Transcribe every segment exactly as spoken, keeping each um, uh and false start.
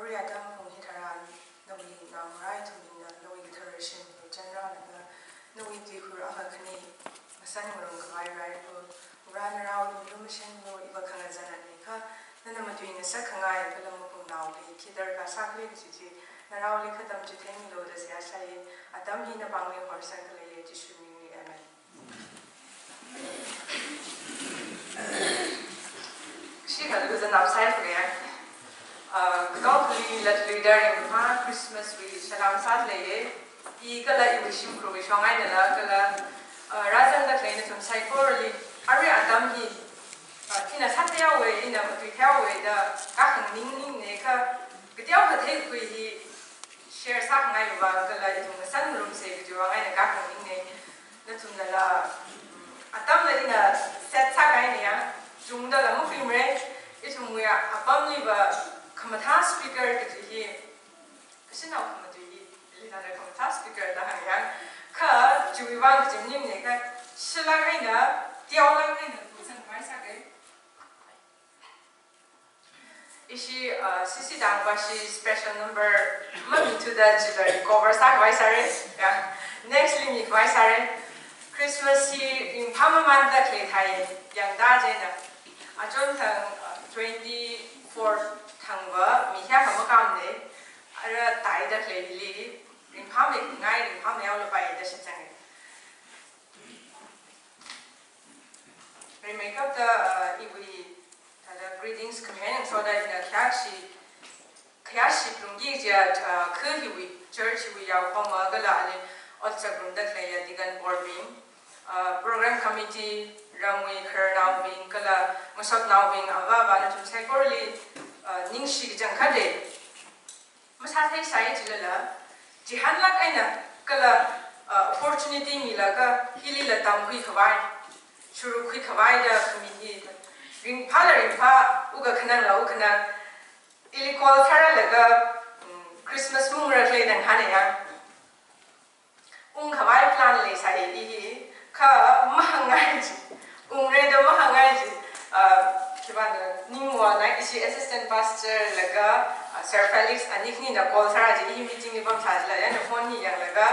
Arui atam pung hitharan, nawui naongarā ithum hina, nawui kathara shim, chanrālaga, nawui tuikhur akha khani, ngasānngarum khavai railu, Vare narao lunglu mashenlu, iva khangazan anikha, nana matui ngasak khangai, kala mapung naoli, khi darkar sākhala kaji chi, naraoli khatam chitheimilu da seihā sāi, atam hi napāngli horsangkhaleiya, Jishu mingli, Amen. Shikha lukazan apsai phuya. Ah, kakaoli latluida ringphā Christmas wui salam sāleiya. I kala iwui shimkhurwui shong einala kala, ah, rāzangda khalei nathum saikorali. Arui atam hi, ah, ina sāthaowa, ina matuithaowa da kakhanganing ningne kha, kateokha theikhui hi share sāngai vang kala ithum ngasānngarumsa kajiwui vang eina kakhanganingne. Nathumnala, mm, atamla ina set sākahaina ya, chungdala makhuimara, ithumwui apamliva khamathā speaker kaji hi, kashinao khamatui hi, lina da khamathā speaker da hānga ya, kha chiwui vang kaji maningne kha, shilāk eina, teolāk eina, kuzang khavai sāka. Ishi, uh, C C Tangbashi special number mamithuda chila cover sākhavai sāra. Ya. Next li mikhavai sāra. Christmas hi ringphāmamanda khalei thai yangda chieina. Achon thang, uh, twenty-four thangva mi hiyākha makamne. Ara taida khaleili ringphāmei ngai ringphāmei yaolapai da shitsanga. Rimeikapta, uh, iwui, thāda greetings khami eina ngasoda ina khayāshi, khayāshi plungki jiakha, uh, khu hiwui, church hiwui yaokhoma kala ali otsak ngarumda khaleiya deacon board bing, uh, program committee, ramwui khararnaobing, kala ngasotnaobing, avāva nathum saikorali, uh, ningshi kachangkhat lei. Masātheisai chilala, chihānlāk eina kala, uh, opportunity milaga ilila tamkhui khavai, shurukkhui khavai da khami hi, ringphāla ringphā, wukkhanangla wukkhanang, ili call sāralaga, mm, Christmas mungra khalei da ngahāna ya. Ungkhavai plan leisai i hi, kha mahāngngai chi, ungra da mahāngngai chi, ah, khipāna Ningwona ishi assistant pastor laga, ah, Sir Felix ani khanina call sāra chi, i meeting li pamsā chila, yana phone hi yanglaga,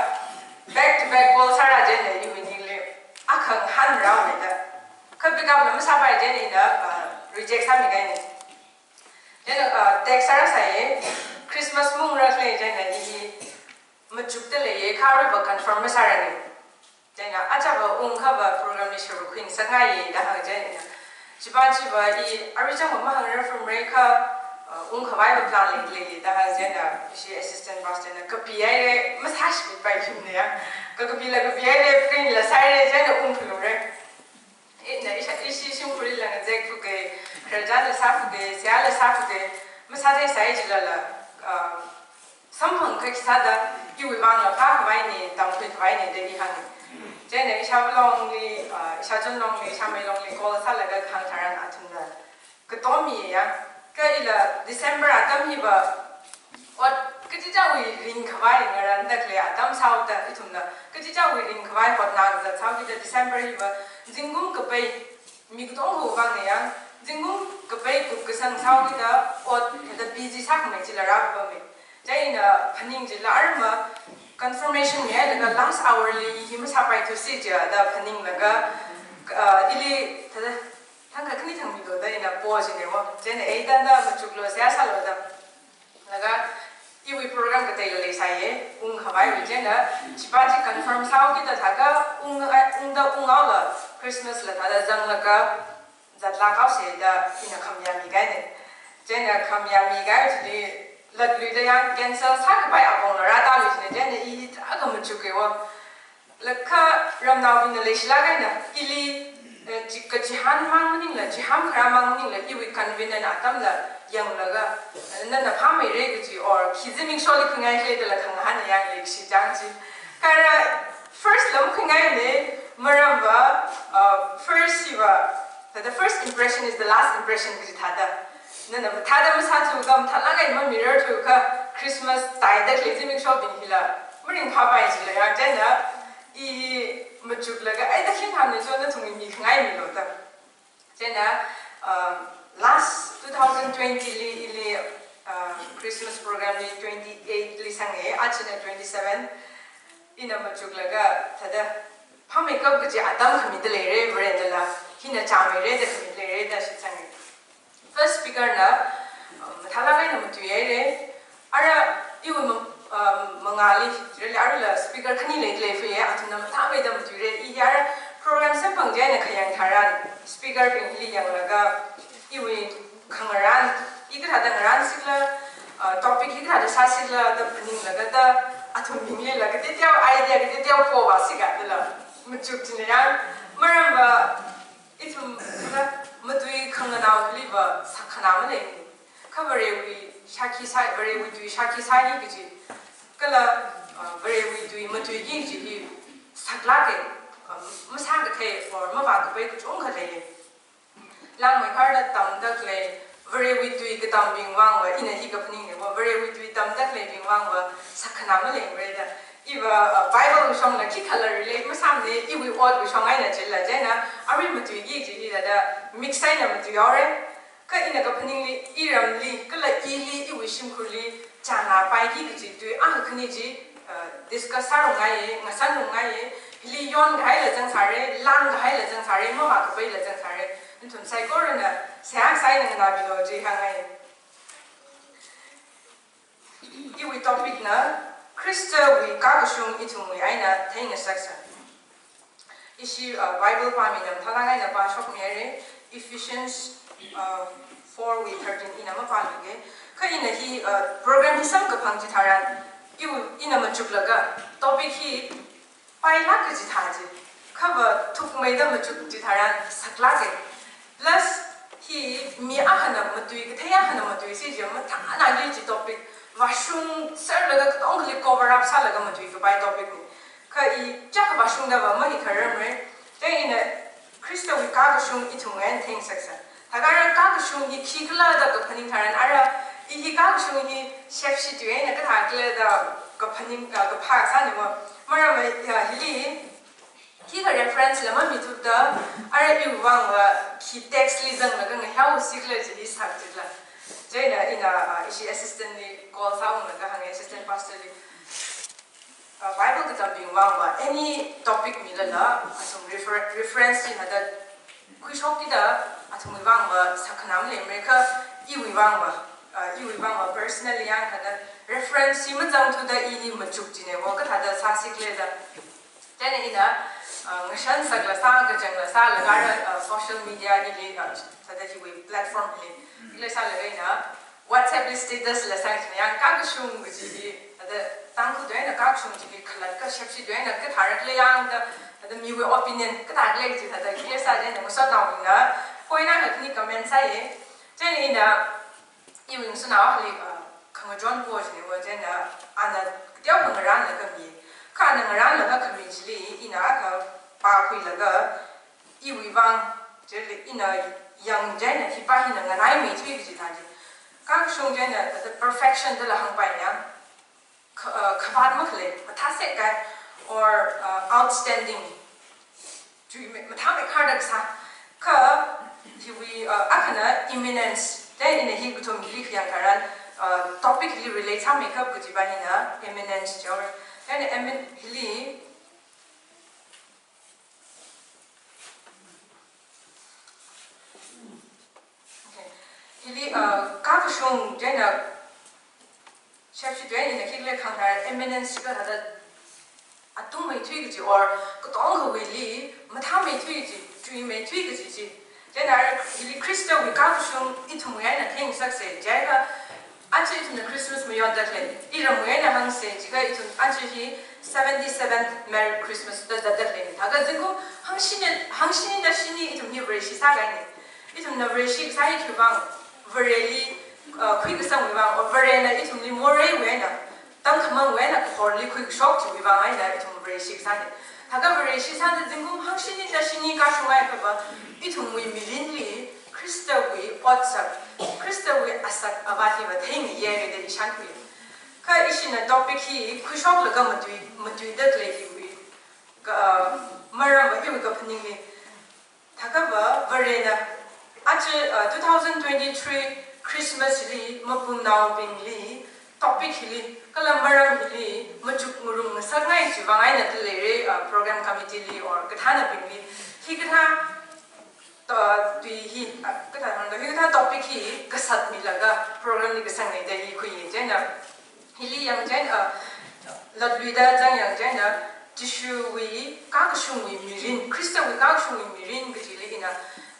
back to back call sāra chieina iwui ningli, akha ngahānra wei da. Kha pick up na masāpai chieina ina, ah, reject sāmikahaina. Then, uh, text sārasai, Christmas mungra khalei chieina i hi machukda leiya, kha aruiva confirm masārane. Chieina, achāva ungkhava program li shurukkhui ngasakngaiya da hāng chieina. Chipā chiva i arui chāngva mahāngrarphalungra kha, uh, ungkhavaiva plan lei, leiya da hāng chieina, ishi assistant pastor na kapi haira, masāshimit pai shimne ya. Kha kapila kapi haira, print la sāhaira, chieina ungphalungra. Ina isha, ishi shimkhurli langazek phuke, khararchanla sāphuke, seihāla sāphuke, masātheisai chilala, ah, samphang kaki sāda, iwui vangla phākhavaine, tamkhui khavaine da i hānga. Chieina isha Longli, ah, isha Chunlongli, isha Meilongli call sālaga kahāng tharan athumna katom miya. Kha ila December atam hiva, ot kachichāwui ringkhavai ngaranda khalei atam sāhaoda ithumna, kachichāwui ringkhavai hotnakazat sāhaokida December hiva, zingkum kapai, mi katonga vangna ya, zingkum kapai kupkasang sāhaokida ot thāda busy sākhamei chila rāpame. Chieina phaning chila arma confirmation mihailaga last hour li hi masāpaithusi jiakha da phaninglaga, ah, ili thāda thangkha khani thangmilu da ina po chine wo. Chieina eida na machuklu seihā sālu da. Laga iwui program kateila leisaiye, ungkhavaiwui chieina, chipā chi confirm sāhaokida thākha ung, ah, ungda unghaola, Christmas la thāda zanglaga, zatlāk haosa da ina khamayā mikahaine. Chieina khamayā mikahai chili latluida yang cancel sākapai apongla rātālui chine, chieina i thākha machuke wo. Lakha ramnaobingna leishilāk eina, ili, eh, chi, kachihān mang maningla, chihān kharā mang maningla, iwui convenient atamla yanglaga, eh, nana phāmeira kaji, or khi zimiksholi khuingai khala dala khangahān yang leikashi chang chi. Kha ara first la makhuingaine, maramva, uh, first hiva, the, the first impression is the last impression kaji thāda. Nana mathāda masāthu kha, mathālāk eina mamirarthu kha, Christmas taida khalei zimikshobing hila maringphāpai chila ya, chieina i machuklaga, ai da khi phāmne cho, nathumli mikhangai milu da. Chieina, um, last two thousand twenty li, ili, um, Christmas program li twenty-eight li sanga, achina twenty-seven. Ina machuklaga thāda phāmeikap kaji atam khamida leira, Varena la hina chāmeira da khamida leira da shitsanga. First speaker na, um, mathālāk eina matuihaira. Ara iwui ma-, um, mangāli, really arila speaker khani leida lei fie, athumna mathāmeida matuira. I hi ara program samphang chieina khayang tharan, speaker bing hili yanglaga, iwui khangarān, i kathāda ngarānsi khala, uh, topic hi kathāda sāsi khala da phaninglaga da, athumbingli la kateoteowa idea, kateoteowa pova si kajila machuk china yang, maramva ithum kha matui khanganao khaliva sākhanā maleimana. Kha Varewui shākhi sā, Varewui tui shākhi sāki kaji, kala, uh, Varewui tui matuiki kaji hi saklāka, um, masākathei or mavākapai kachungkha leiya. Langmeikharda tamda khalei Varewui tui katambing vangva ina hi kaphaninga, Varewui tui tamda khaleibing vangva sākhanā maleimara da. Iva, uh, Bible shongla khikhala relate masāmana, iwui otwui shong eina chila chieina, arui matuiki kaji hi thāda mix eina matuihaora. Kha ina kaphaningli, iramli, kala ili, iwui shimkhurli chāngā paiki kaji tui akha khani chi, uh, discuss sārumngaiya, ngasānrumngaiya, hili yonkahaila zangsāra, langkahaila zangsāra, mavākapaila zangsāra. Nathum saikorana seihā sāi, nganāmilu ji hāngngai. Iwui topic na Khristawui kakashung ithumwui eina theingasaksa. Ishi, uh, Bible pāmida mathālāk eina pāshokmihaira, Ephesians, uh, four wui thirteen ina mapāluiga. Kha ina hi, uh, program hi samkaphang chitharan, iwui, ina machuklaga topic hi pailāk kaji thā chi, khava thukmeida machuk chitharan saklāka. Plus, hi mi akhana matui, kathei akhana matuisi chi, mathānāki chi topic, vāshungserlaga katongali cover up sālaga matuikapai topic na. Kha i chak vāshungdava mahikharamra. Chieina Khristawui kakashung ithumwui eina theingasaksa. Thākha ara kakashung hi khikhala da kaphaning tharan, ara i hi kakashung hi shepshi tui eina kathā khala da kaphaning, ka, kaphā sānima. Maramva, ya, hili, khikha reference la mamithupda, ara iwui vangva khi text li zanglaga ngahiaosi khala ji hi sak chila. Chieina ina, ah, ishi assistant li call sāunglaga hānga, assistant pastor li. Uh, Bible katambing vangva any topic milala, athum refer-, reference chi thāda khuishokki da, athumwui vangva sākhanā maleimara, kha iwui vangva, uh, iwui vangva personally yang thāda reference chi mazangthuda ili machuk china, wo kathāda sāsi khala da. Chieina ina, uh, ngashan sakla sā, kachangla sālaga, uh, social media hili, uh, thāda hiwui platform hili, hili sālaga ina, WhatsApp li status la sāi china yang kakashung kaji hi, thāda Tangkhul tui eina kakashung chi hi khalatka, shepshi tui eina kathāra khala yang da, thāda miwui opinion kathā khala kaji thāda kile sā chieina ngasotnaobingna point akha khani comment sāya. Chieina ina iwui ngasotnao akhali, uh, khangachon po china, wo chieina ana teo khangarānlaga mi, kha ana ngarānlaga khami chili ina akha pākhuilaga, iwui vang, chili ina yang chieina hipa hina nganaimeithui kaji thā chi. Kakashung chieina, the perfection dala hāngpai na, kha-, uh, khavāt makhalei, mathāsek kahai, or, uh, outstanding. Chuime-, mathāmeikharda kasā. Kha, hiwui, uh, akhana imminence. Then ina hi kathum hili khayang tharan, uh, topic hili relate sāmeikap kajipa hina imminence chi. Then emin-, hili Okay. Hili, uh, kakashung chieina shepshi tui eina khikhala hāngtharan imminence chi kathāda atungmeithui kaji or katongawuili mathāmeithui kaji, chuimeithui kaji chi. Chieina hili Khristawui kakashung ithumwui eina theingasaksa, jiakha aja ithumna Christmas mayonda khalei, iramwui eina hāngsa, jiakha ithum aja hi seventy-seventh Merry Christmas da zatda khalei. Thākha zingkum hangshini, hangshini da shini ithum hi Vareshi sākahaina. Ithumna Vareshi kasā hi khiwui vang, Vareli, uh, khuikasangwui vang, or Varena ithumli moreiwui eina, tangkhamangwui eina kahorli khuikashok chiwui vang eina ithum Vareshi kasāna. Thākha Vareshi sāda zingkum hangshini da shini kashunghai akhava, ithumwui mirinli Khristawui otsak, Khristawui asak avāt hiva theingayi da i shānkhui. Kha ishina topic hi khuishoklaga matui, matuida khalei hiwui, ka, maramva hiwui kaphaningli. Thākhava Varena, aja, uh, two thousand twenty-three Christmas li mapumnaobingli topic hili, kala maram hili, machuk ngarum ngasakngai chiwui vang eina da leire, uh, program committee li or kathānabingli. Hikathā, uh, tui hi, uh, kathā hāngda, hikathā topic hi kasat milaga program li kasāngnei da hi khuiye chieina. Hili yang chieina, uh, latluida zang yang chieina, Jishuwui kakashungwui mirin, Khristawui kakashungwui mirin kajili ina,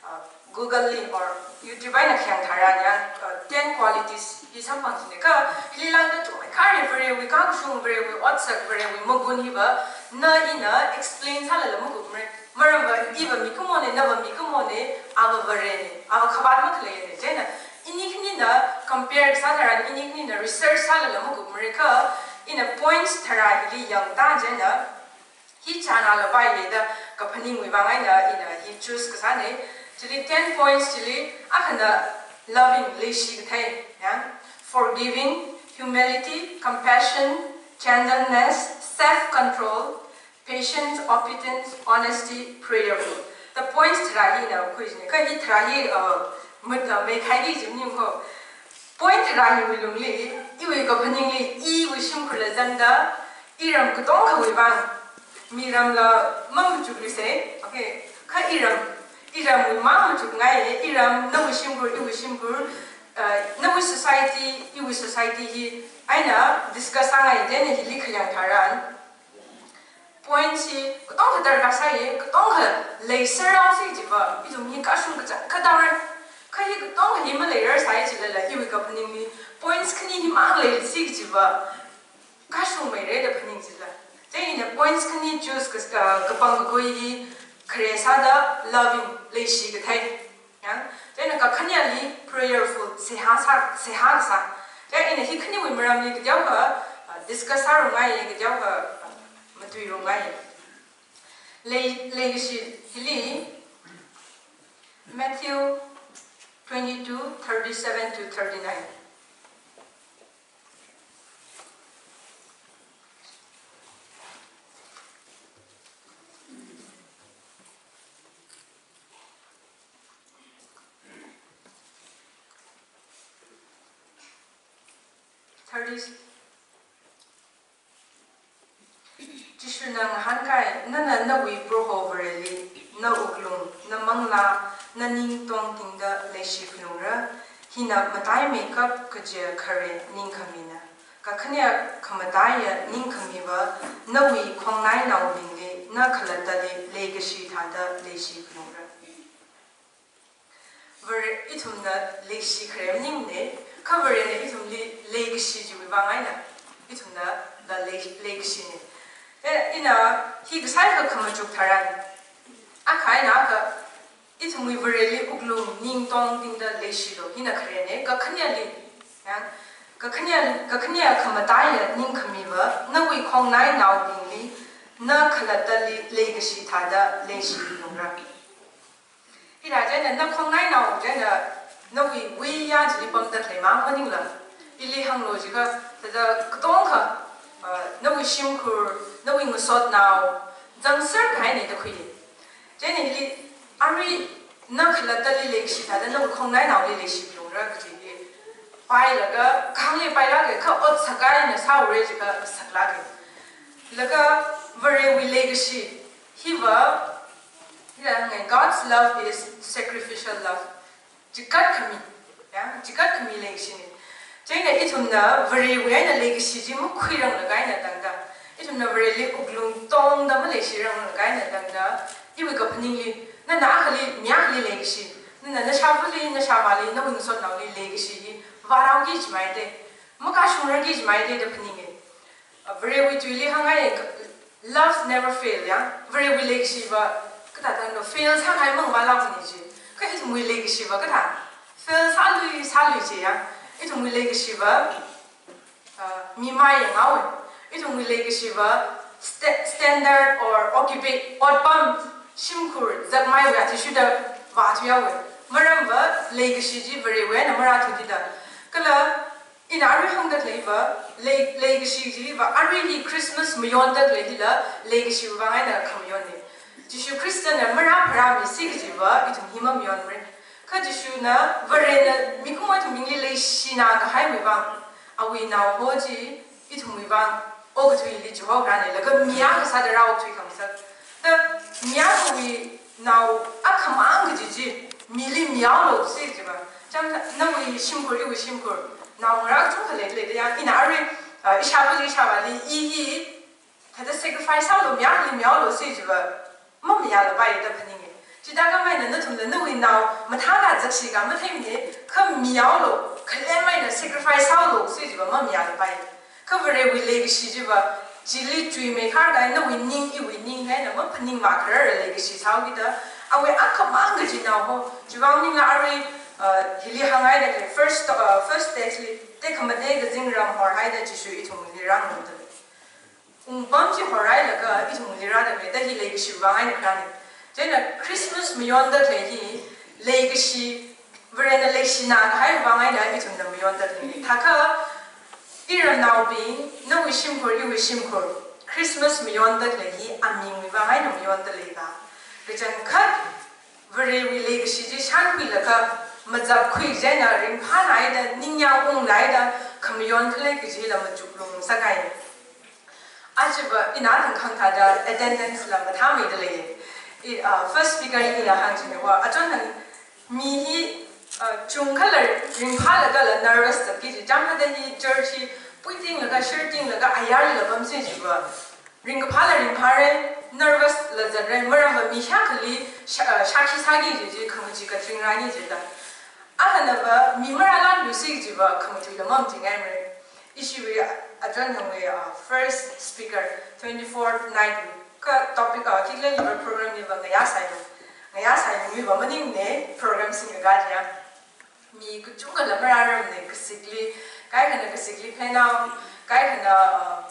uh, Google li or YouTube eina khayang tharan ya, uh, ten qualities hi samphang jine. Kha hili lāngda chungmeikhare, Varewui kakashung, Varewui otsak, Varewui magun hiva, na ina explain sālala makup mare. Maramva, iva mikumone, nava mikumone, ava Varene, ava khavāt makhaleine. Chieina, ini khanina compare sā tharan, ini khanina research sālala makup mare kha, ina points tharā hili yangda chieina, hi chānala paiye da kaphaningwui vang eina ina hi choose kasāne. Chili ten points chili akhana loving, leishi kathei, ya, forgiving, humility, compassion, gentleness, self-control, patience, obedience, honesty, prayerful. The points tharā hi ina khuijine. Kha hi tharā hi, uh, mut, uh, meikhaiki jimning ko. Point tharā hiwui lungli, iwui kaphaningli, iwui shimkhurla zangda, iram katongkhawui vang, miramla mamachukluise, okay, kha iram, iramwui mang machukngai, iram, nawui shimkhur, iwui shimkhur, uh, nawui society, iwui society hi, eina discuss sāngai, then hili khayang tharan. Point chi, katongkha darkar sāye, katongkha leisāra si chiva, ithum hi kashung kachang kadaore. Kha hi katongkha hi maleirasai chilala, iwui kaphaningli, points khani hi mang leisi chiva, kashungmeire da phaning chila. Chieina points khani choose kas-, ka, kapangkakhui hi, khare sāda loving, leishi kathei. Ya, chieina kakhaneli prayerful, seihā sā, seihā kasā. Chieina hi khaniwui maramli kateokha, uh, discuss sārumngaiye, kateokha, uh, matuirumngaiye. Lei, leishi hili Matthew twenty-two, thirty-seven to thirty-nine. Thirty. Jishuna ngahānkai, nana nawui Proho Vareli, na wuklung, na manglā, na ning tongtingda leishi phalungra, hina mataimeikap kaja khare ningkhamina. Kakhanea khamataiya ningkhamiva, nawui khongnainaobingli, na khalattali leikashi thāda leishi phalungra. Vare ithumna leishi khare maningne, kha Varena ithumli leikashi chiwui vang eina, ithumna la lei, leikashine. Eh, ina hi kasai kha khamachuk tharan, akha eina akha ithumwui Vareli wuklung ning tongtingda leishilu, hina kharene, kakhaneli, ya, kakhaneli, kakhanea khamataiya ningkhamiva, nawui khongnainaobingli, na khalattali leikashi thāda leishi phalungra. Hithā chieina na khongnainao chieina nawui wuiya chili pamda khalei mang maningla. Ili hānglo jiakha, thāda katongkha, uh, nawui shimkhur, nawui ngasotnao, zangser kahaine da khui. Chieina hili, arui na khalattali leishi thāda nawui khongnainaoli leishi phalungra kaji hi. Pailaga, kahāngli pailāke, kha otsak eina sāure jiakha saklāke. Laga Varewui leikashi, hiva, hithāngai, God's love is sacrificial love. Chikat khami, ya, chikat khami leikashine. Chieina ithumna Varewui eina leikashi chi makhuiranglaga eina tangda, ithumna Vareli wuklung tongda maleishiranglaga eina tangda, iwui kaphaningli, nana akhali, mi akhali leikashi, nana nashāvali, nashāvāli, nawui ngasotnaoli leikashi hi vārāoki jimaite, makashungrarki jimaite da phaninge. Varewui tuili hāngngai, love never fail, ya. Varewui leikashiva, kathāda tangda fail sākahai mangvālākmane chi. Kha ithumwui leikashiva kathā, fail sālui, sālui chi, ya. Ithumwui leikashiva, uh, mimai yanghaowe. Ithumwui leikashiva, sta-, standard or occupy, otpam, shimkhur, zakmaiwui athishurda vāthuihaowe. Maramva, leikashi chi Varewui eina marāthuda. Kala, ina arui hāngda khaleiva, lei, leikashi chiva, arui hi Christmas mayonda khalei hila, leikashiwui vang eina khamayonne. Jishu Khristana marāpharāmisi kajiva, ithum hi mamayonmare. Kha Jishuna, Varena, mikumo ithumbingli leishina kahaiwui vang, awui nao ho chi ithumwui vang okathuili chihokharane, laga mi akha sāda rāokthui khangasak. Da mi akhawui nao akhamang kaji chi mili mihaolu si jiva. Chang nawui shimkhur, iwui shimkhur, naongarā kachungkha leilei da ya, ina arui, ah, ishāvāli, ishāvāli, i hi thāda sacrifice sāolu, mi akhali mihaolu si jiva mamayālapai da phaninge. Chithākhamei eina nathumla nawui nao mathāda zakshi kha matheimane, kha mihaolu, khalem eina sacrifice sāolu si jiva mamayālapai. Kha Varewui leikashi chiva, chili chuimeikharda nawui ning, iwui ning eina maphaningmei kharar leikashi sāhaokida, awui akhamang kaji nao ho, chiwui vang maningla arui, uh, hili hānghaida khalei first, uh, first text li, tekhamatei kazingram horhaida Jishu ithumli rāngarumda lei. Wungpam chi horhailaga ithumli rāda lei, da hi leikashiwui vang eina kharāne. Chieina Christmas mayonda khalei hi leikashi, Varena leishina kahaiwui vang eina ithumna mayonda lei. Thākha iramnaobing, nawui shimkhur, iwui shimkhur, Christmas mayonda khalei hi amingwui vang eina mayonda lei da. Kachangkhat Varewui leikashi chi shānkhuilaga, mazapkhui chieina ringphānaida, ningyāng ungnaida khamayon khalei kajila machuklung sāngai. Achiva ina thangkhang thāda attendance la mathāmeida lei. I, ah, first speaker ina hāngchingva, achon thang mi hi, ah, chungkhala ringphālagala nervous tapki chi, chang thāda hi church hi puitinglaga, shirtinglaga, ayarlila pamsi jiva. Ringkaphāla ringphāre, nervous la zatre, maramva mi shākhali shā-, ah, shākhi sāki kaji chi khangachee katringrani jida. Akhanava mi marālākluisi jiva khangatuila mamachingaimare. Ishiwui achon thangwui, ah, first speaker, twenty-fourth night wui, kha topic, ah, khikhalei liva program liva ngayā sailu. Ngayā sailumiva maningne, program singkakā chiya. Mi kachungkhala marārarmane, kasikli, kaikhana kasikli phenao, kaikhana, uh,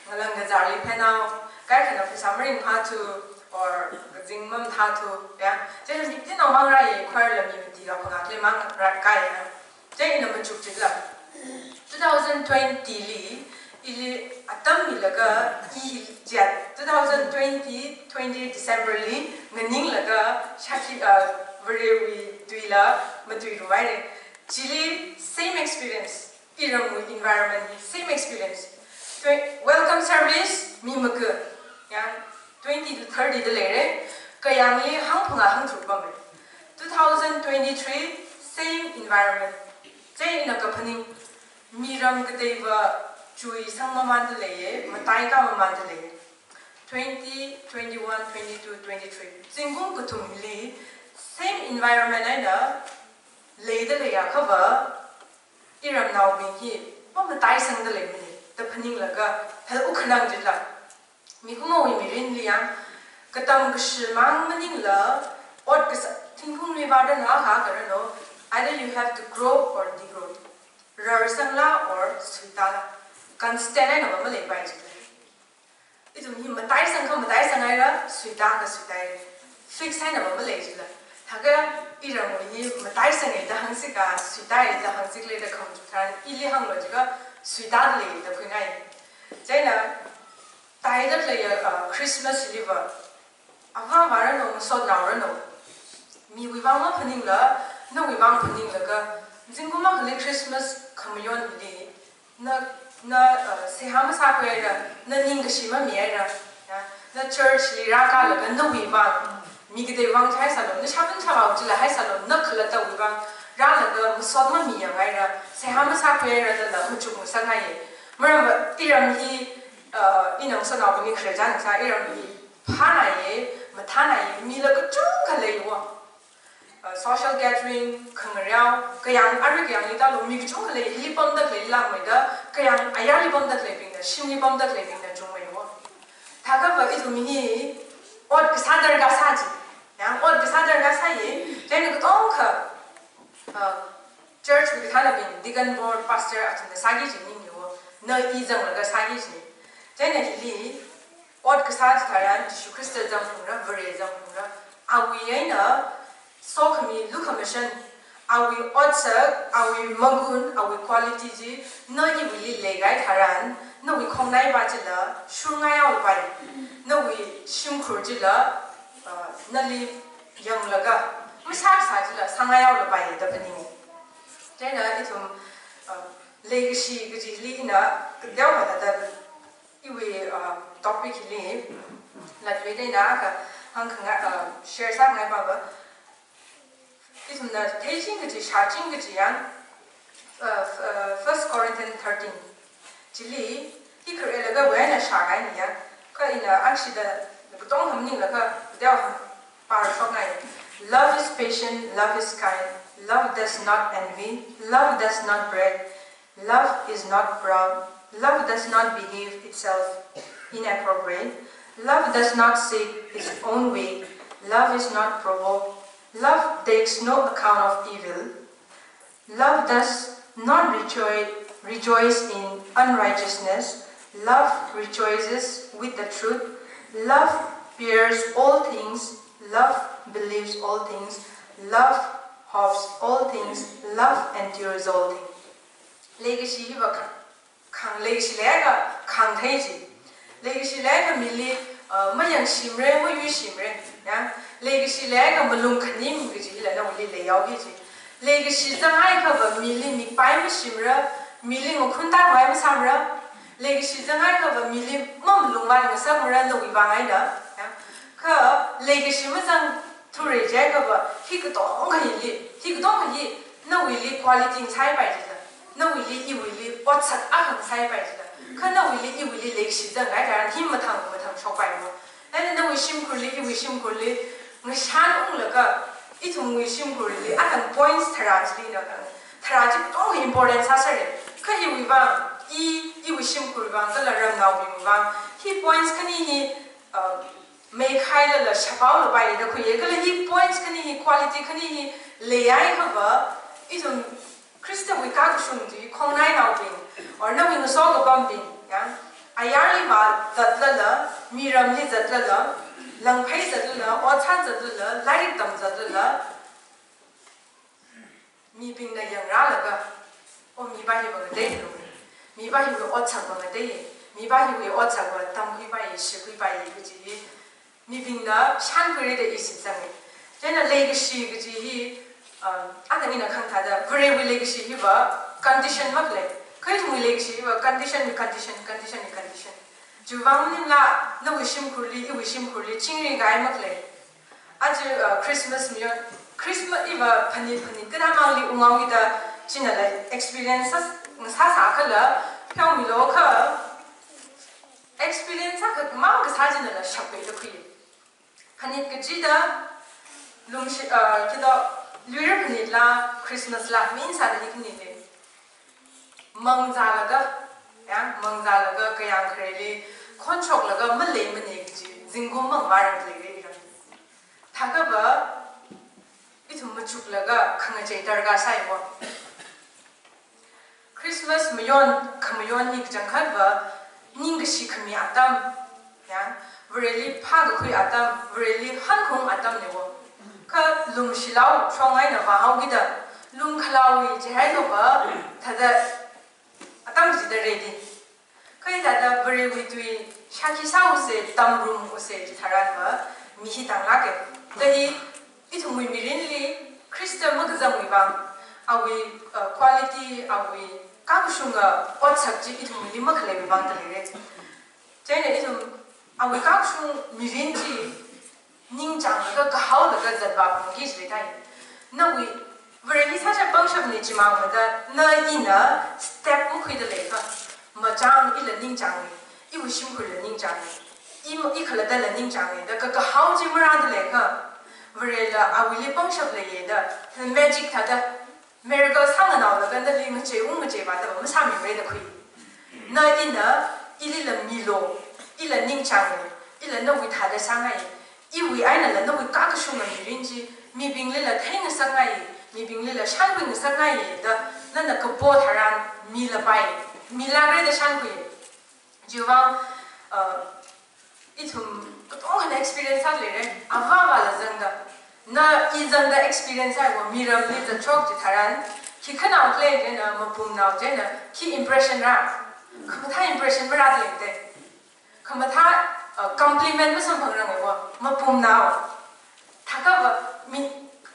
ngalang kazārli phenao, kaikhana pheisā maringphāthu, or kazing mamathāthu, ya. Chieina mi tinao mang rāye, choir la mi mati kaphangā khalei mang rākāya. Chieina machuk chikla. Two thousand twenty li, ili atam milaga i jat, two thousand twenty, twenty December li nganinglaga shākhi, uh, Varewui tuila matuiruihaire. Chili same experience, iramwui environment, same experience. Twe-, welcome service, mi maka, ya, twenty to thirty da leire, kayāngli hangphangā hangtharuk pamre. Two thousand twenty-three, same environment. Chieina kaphaning, miram kateiva chuisang mamanda leiye, mataikā mamanda leiye. Twenty, twenty-one, twenty-two, twenty-three. Zingkum kathumli same environment eina leida leiakhava, iramnaobing hi mamataisangda leimane, da phaninglaga, hel ukhanang jila. Mikumowui mirinli yang, katam kashi mang maningla, ot kasā, thingphungli vāda no, akha kharā no, either you have to grow or degrow. Rarsangla or suitāla. Constant eina va maleipai jila. Ithum hi mataisang kha mataisanghaira, suitā kha suitāhaira. Fix eina va malei jila. Thākha iramwui hi mataisange da hāngsi kha, suitāhaira da hāngsi khalei da khamachuk tharan, ili hānglo jiakha suitāda lei da khuingai. Chieina, taida khalei, uh, Christmas liva, avā avā rāno, ngasotnao rāno, miwui vang maphaningla, nawui vang phaninglaga, zingkum akhali Christmas khamayonli, na, na, uh, seihā masākhuihaira, na ningkashi mamihaira, ya, na church li rākālaga nawui vang, mi katei vang haisālo, na shāvun shāvao chila haisālo, na khalattawui vang rālaga masot mamiyanghaira, seihā masākhuihaira dala machuk masāngaiye. Maramva iram hi, uh, ina ngasotnaobingli khare chān sā, iram hi phānaiye, mathānaiye, mila kachungkha leiwo. Uh, social gathering, khangareo, kayāng, arui kayāngli tālo, mi kachungkha lei, hili pamda khalei lāngmeida, kayāng ayarli pamda khaleibingna, shimli pamda khaleibingna chungmeiwo. Thākhava ithum hi ot kasā darkar sā ji. Ya, ot kasā darkar sāye, chieina katongkha, uh, church wui kathānabing, deacon board, pastor athumna sāki ji ningyao, na i zanglaga sāki ji. Chieina hili, ot kasā chitharan, Jishu Khrista zangphungra, Vare zangphungra, awui eina, sokhami, lukhamashan, awui otsak, awui magun, awui quality chi, na iwuili leikahai tharan, nawui khongnaipā chila, shurngaihaolapai, nawui shimkhur chila, uh, nali yanglaga, masā kasā chila, sāngaihaolapai, da phaning. Chieina ithum, uh, Leikashi kajili ina, kateokha thāda iwui, uh, topic hili latluida ina kahāng khangai, uh, share sāngai pava. Ithumna theiching kaji, shāching kaji yang, uh, f-, uh, First Corinthians thirteen chili, hi kharelaga wena shākahaina ya. Kha ina akshida katonga maninglaga, kateokha pāshokngai. Love is patient, love is kind, love does not envy, love does not brag, love is not proud, love does not behave itself inappropriate, love does not seek its own way, love is not provoked, love takes no account of evil, love does not rejoice, rejoice in unrighteousness, love rejoices with the truth, love bears all things, love believes all things, love hopes all things, love endures all things. Leikashi hiva khang, khang leikashi leiakha khangthei chi. Leikashi leiakha mili, uh, mayangshimara, mayuishimara, ya. Leikashi leiakha malung khanim kaji hila nawuili leihaoki chi. Leikashi zanghaiakhava mili mikpai mashimara, mili ngakhun tākhavai masāmara. Leikashi zanghaiakhava mili mamalung vāngasammara nawui vang eina, ya. Kha leikashi mazangthura jiakhava, hi katonga hili, hi katonga hi nawuili quality ngasāpai jida, nawuili iwuili otsak akha ngasāpai jida. Kha nawuili iwuili leikashi zanghai tharan hi mathang mathang shokpaimo. Then nawui shimkhurli, iwui shimkhurli ngashan unglaga, ithumwui shimkhurli, atang points tharā chili ina kha, tharā chi katonga important sāsāra. Kha iwui vang, i, iwui shimkhurwui vang, kala ramnaobingwui vang, hi points khani hi, uh, meikhailala shaphaolapai da khuiya, kala hi points khani hi, quality khani hi leihaiakhava, ithum Khristawui kakashung chi khongnainaobing, or nawui ngaso kapambing, ya, ayarli vāzatlala, miramli zatlala, langphei zatlala, otsak zatlala, lairik tamzatlala, mibingna yangrālaga, o, mipā hiva ngateilui, mipā hiwui otsakva ngatei, mipā hiwui otsakva tamkhuipai, shikhuipai kaji hi mibingna shānkhuira da i shitsanga. Chieina leikashi kaji hi, um, atang ina khangthāda, Varewui leikashi hiva condition makhalei. Kha ithumwui leikashi hiva condition wui condition, condition wui condition. Chiwui vang maningla, nawui shimkhurli, iwui shimkhurli chingri kahai makhalei. Aja, uh, Christmas mayon, Christmas hiva phanit phanit kathāmangli unghaoki da, chinala experience sā, sāsākhala, pheomilu kha, experience akhamang kasā chinala shappai da khui. Phanit kachida, lungshi, uh, kida, luira phanitla, Christmas la, mi sāda hi khanite. Mangzālaga, ya, mangzālaga kayāng khareli, khonshoklaga maleimane kaji, zingkum mang vāranglei rei ram. Thākhava, ithum machuklaga khangachei darkar sāiwo. Christmas mayon, khamayon hi kachangkhatva, ningkashi khami atam, ya, Vareli phākakhui atam, Vareli hankhung atamnewo. Kha lumshilao shong eina vāhaokida, lumkhalaowui chihailuva, thāda atam chida ready. Kha hithāda Varewui tui shākhi sāusa, tamrumsa chitharanva, mi hi tanglāka. Da hi, ithumwui mirinli Khrista makazangwui vang, awui, uh, quality, awui kakashunga otsak chi ithumwuili makhaleiwui vang da leira. Chieina ithum awui kakashung mirin chi ningchānglaga, kahaolaga zatvā pamki jileithai. Nawui, Vareli sāshap pangshapna chimang mada, na ina step makhuida leikha, machāng ila ningchānga, iwui shimkhurla ningchānga, i, i khalattala ningchānga, da kakahao chi marāda leikha, Varela awuili pangshap leiya da, magic thāda, miracle sānganaolaga nali ngachei ung ngachei vāda masāmimara da khui. Na ina, ilila milu, ila ningchānga, ila nawui thāda sāngai, iwui einala nawui kakashunga mirin chi, mibinglila theingasakngai, mibinglila shānkhuingasakngai da, nana kapo tharan milapai, milākra da shānkhui. Chiwui vang, uh, ithum katongana experience sāda leira, avāvāla zangda. Na i zangda experience sāiwo, miramli zatshok chitharan, khi khanaokhalei chieina, mapumnao chieina, khi impression rā, khamathā impression marāda leite. Khamathā, uh, compliment masamphangrangawo, mapumnao. Thākhava mi,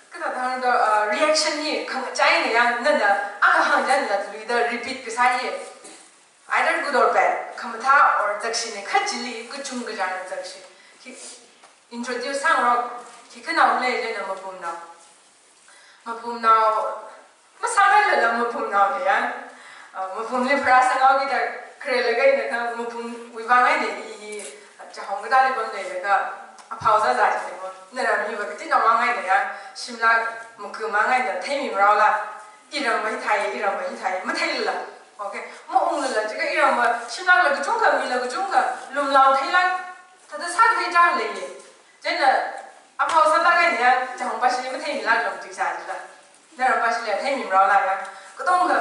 kathāda hāngda, uh, reaction hi khangachei eina ya, nana, akha hāngda nala tui The repeat kasā hi, either good or bad, khamathā or zakshina, kha chili kachungkha china zakshi. Khi introduce sāngarok, khi khanaole china mapumnao. Mapumnao, masāngailala mapumnaona ya. Uh, mapumli pharāsanghaokida kharelaga ina kha mapumwui vang eina i, i, chahong katāli pamda leilaga aphao sāsā china mo. Naramli va katina vang eina ya, shimlak maku mang eina theimimaraola. Iramva hithai, iramva hithai, matheilala. Okay, maunglala, chika iramva shimlakla kachungkha, mila kachungkha, lumlao theilak, thāda sāthei chang leiya. China aphao sāda kaina ya, chahong pāshili matheimilak lam tiksa chila. Naram pāshili theimimaraola ya. Katongkha,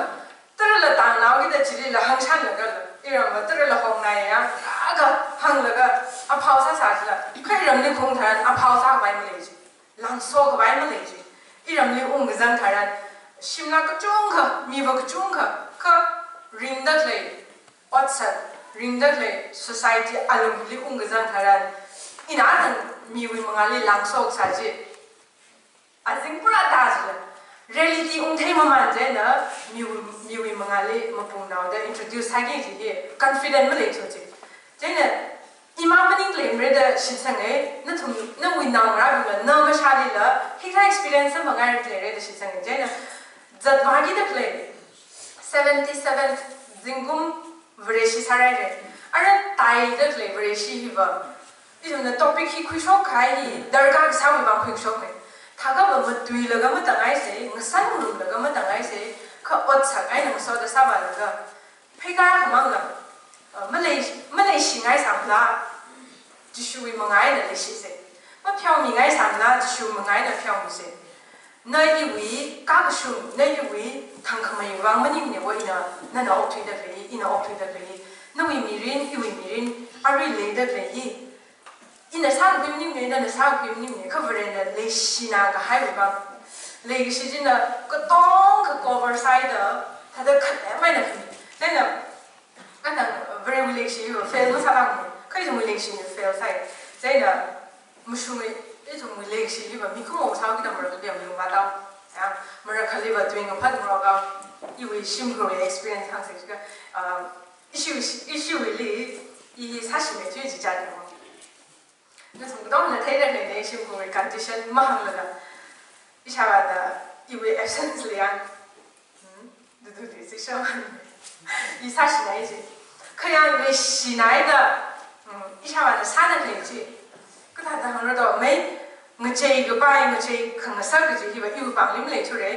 tarala tangnao kida chilila hāngshānlaga, iramva tarala hongnai ya, aga hānglaga, aphao sāsā chila. Kha iramli khaung tharan aphao sākhavai malei chi. Langso khavai malei chi. Iramli ungkazang tharan, shimlak kachungkha, miva kachungkha, kha ringda khalei otsak, ringda khalei society alungli ungkazang tharan, ina athang miwui mangāli langso kasā chi. Azing pura ta chila. Reality ungthei maman china, miwui, miwui mangāli mapumnaoda introduce sāki kaji hi confident maleithu chi. China, imang maningla leimara da shitsanga, nathum, nawui naongarābingla, na mashālila, hikathā experience samphanghaira leira da shitsanga. China, zatvākida khalei seventy-seventh zingkum Vareshi sāhaira. Ara taida khalei Vareshi hiva, ithumna topic hi khuishok kahai hi darkar kasāwui vang khuishokna. Thākha va matuilaga matāngaisa, ngasan ngarumlaga matāngaisa, kha otsak eina ngasoda sāvālaga, pheikar khamangla, uh, malei, maleishingaisangla, Jishuwui mangā eina leishisa. Mapheomingaisangla, Jishuwui mangā eina pheomisa. Na iwui kakashung, na iwui thangkhamei vang maningmana va ina, nana okthuida khalei, ina okthuida khalei. Nawui mirin, iwui mirin, arui leida khalei hi. Ina sākakhui maningmana, nana sākakhui maningmana, kha Varena leishina kahaiwui vang. Leikashi china katongkha cover sāhaida, thāda khatlem eina khami. China, athang Varewui leikashi hiva fail masālākmana, kha ithumwui leikashi hiva fail sāi. China, mashungwui, ithumwui leikashi hiva mikumo sāhaokida marakhali malungvātao. Ya, marakhali va tui ngaphat ngarokhaowa, iwui shimkhurwui experience hāngsa chikha, um, ishiwui, ishiwuili, i sāshimei chi chichat yamo. Nathum katongna theida leina, shimkhurwui condition mahānglaga. Ishāvāna iwui absence li ya. Hmm? Dudu di si shaman. I sāshinai chi. Kha ya leishinaida, hmm, ishāvāna sāda khalei chi. Kathāda hāngra do, mei, ngachei kapai, ngachei khangasak kaji hiva iwui pāngli maleithura.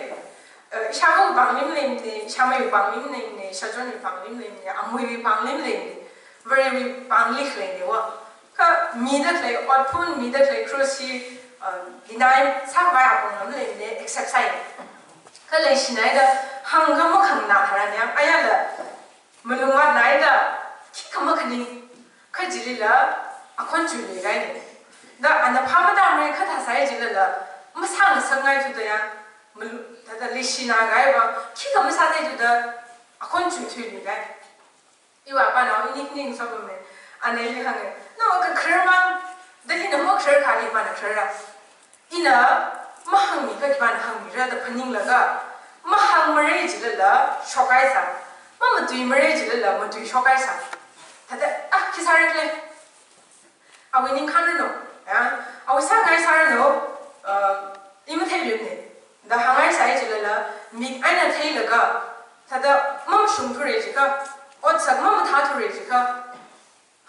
Eh, ishāvāwui pāngli maleimana, ishāmeiwui pāngli maleimana, ishāchonwui pāngli maleimana, amuiwui pāngli maleimana, Varewui pāngli khaleina va. Kha mida khalei otphun, mida khalei cross hi, uh, deny sākhavai apong lam leimana, accept sāi. Kha leishinaida hāngkha makhanganā tharan ya, ayala malungvātnaida khikha makhaning, kha chilila akhon chuiluikahaina. Da ana phā matāmara kha thāsai chilala, masāngasakngai thuda ya, malu-, thāda leishina kahai va, khikha masāthei thuda akhon chuithuiluikahai. Iwui apānao ini khani ngasopamma. Ana ili hānga, nawui kakharar mang, da ina makharar kha ali mana kharara. Ina mahāngmi kha khipāna hāngmira da phaninglaga, mahāngmara chilala shokhaisa, mamatuimara chilala matuishokhaisa. Thāda, ah, khi sāra khala. Awui ningkhān ranu, ya, awui sāngai sāranu, uh, i matheiluimana. Da hāngngaisai chilala, mik eina theilaga, thāda mamashungthura chikha, otsak mamathāthura chikha,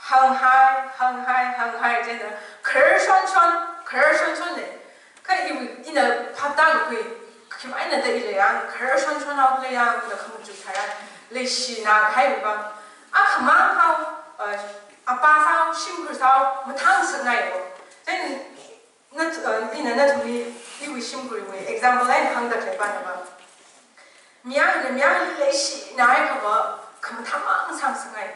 hānghai, hānghai, hānghai china, kharar shonshon, kharar shonshonna. Kha iwui, ina phaptākakhui, khim eina da ila ya, kharar shonshon haokhala ya, da khamachuk tharan, leishina kahaiwui vang. Akhamang hao, uh, apā sāhao, shimkhur sāhao, mathāngasakngai va. Then, na, uh, ina nathumli, iwui shimkhurwui example eina hāngda khalei pāna va. Mayarna mayarli leishina kahai va, khamathā mang sāngasakngai.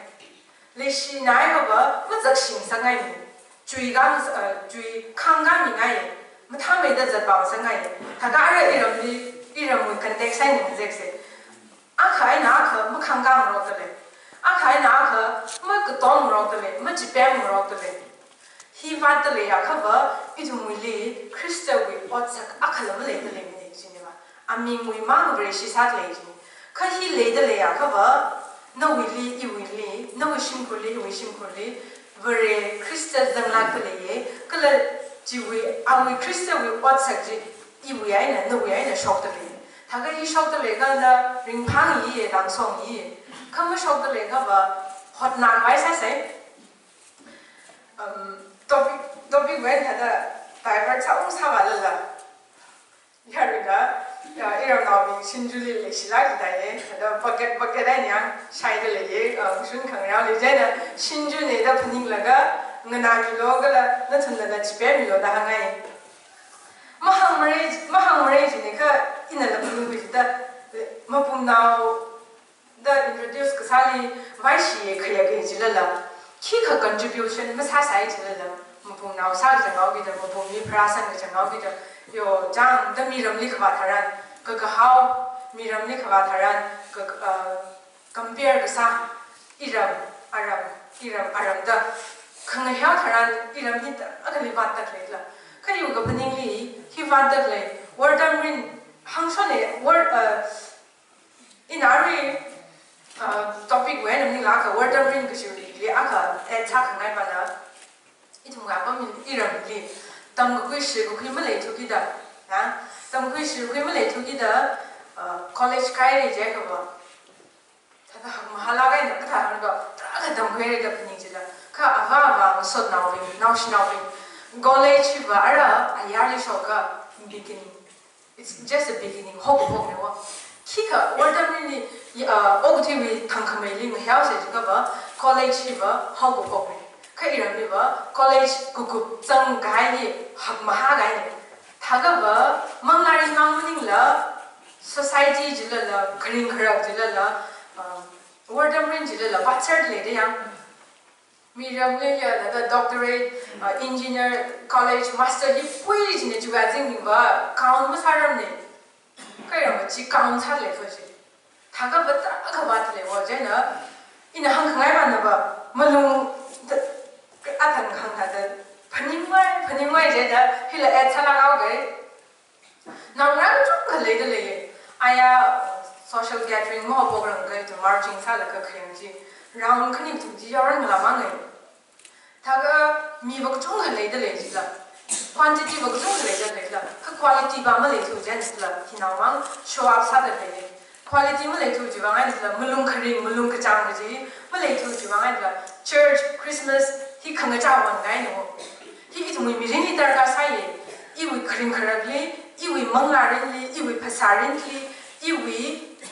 Leishina kahai va, mazakshingasakngaimana. Chui kha, uh, chui khāngkāmingai. Mathāmeida zatpamngasakngai. Thākha ara iramli, iramwui context eina ngazeksa. Akha eina akha makhāngkāngarokta lei. Akha eina akha makatomngarokta lei, machipemngarokta lei. Hi vātda leiakha va, ithumwuili Khristawui otsak akhala maleida leimana china va. Amingwui mang Vareshi sāda lei china. Kha hi leida leiya khava, nawuili, iwuili, nawui shimkhurli, iwui shimkhurli, Vare Khrista zanglākda leiye, kala chiwui, awui Khristawui otsak chi, iwui eina, nawui eina shokda lei. Thākha hi shokda leikha na ringphāngi, langsongi. Kha mashokda leikhava, hotnākhavai sāsai. Um, topic, topic wui eina thāda divert sāung sāvālala. Yaruina, ya, iramnaobing Shinjuli leishilāk jidaiye, thāda bucket, bucket eina yang shaida leiye, uh, kashun khangareoli jina, Shinjune da phaninglaga, nganāmilu kala, nathumna na chipemmilu da hāngai. Mahāngmarei, mahāngmarei jine kha, inala phaningkhui jida, mapumnao, da introduce kasāli vaishiye khayākha jilala. Khikha contribution masāsai jilala. Mapumnao sākachanghaokida, mapum mi pharāsangkachanghaokida. Yo, chang da miramli khavā tharan, kakahao, miramli khavā tharan, ka, uh, compare kasā, iram, aram, iram, aram da. Khangaheo tharan, iram hi tarākhali vātda leila. Kha iwui kaphaningli, hi vātda lei. Wortam rin, hāngshone, wor, uh, Ina arui, uh, topic wui eina maningla akha Wortam rin kashiwuili akha add sākhangai pala. Ithum apam iramli tamkakhui shikakhui maleithukida, ha? Tamkakhui shikakhui maleithukida, uh, college kahaira jiakhava. Thāda hakmahālāk eina kathā hāngdo, tarākha tamkhuihaira da phaning jida. Kha avā avā ngasotnaobing, naoshinaobing, college hiva ara ayarli shoka beginning. It's just a beginning, haokaphokne wa. Khikha Wortam rinli, uh, okathuiwui thangkhameili ngaheosei jiakhava, college hiva haokaphokne. Kha iramliva, college kakup zangkahai hi hakmahākahaine. Thākhava, manglārin mang maningla, society jilala, kharing kharak jilala, uh, Wortam rin jilala, vātserda leida yang. Miramli ya, thāda doctorate, uh, engineer, college, master hi pui jine chiwui azingmiva, count masārarmane. Kha iramva chi count sālei kho chi. Thākhava tarākha vātda lei wa jina, ina hāngkhangai manava, malung, ta, athang hāngthāda, phaningvai, phaningvai jida, hila add sālākhaoke. Naongarā kachungkha leida leiye. Aya social gathering mahaophokrangkha ithum marching sālaga khayang chi. Round khani kathum chi yaorangla mangai. Thākha miva kachungkha leida lei jila. Quantity va kachungkha leida leila. Kha quality va maleithu jila. Hinaomang show up sāda leiye. Quality maleithu chiwui vang eina jila, malung kharing, malung kachāng kaji, maleithu chiwui vang eina jila, church, Christmas, hi khangachā wan kahaine wo. Hi ithumwui mirinli darkar sāye, iwui kharing kharakli, iwui manglārinli, iwui phasārinli, iwui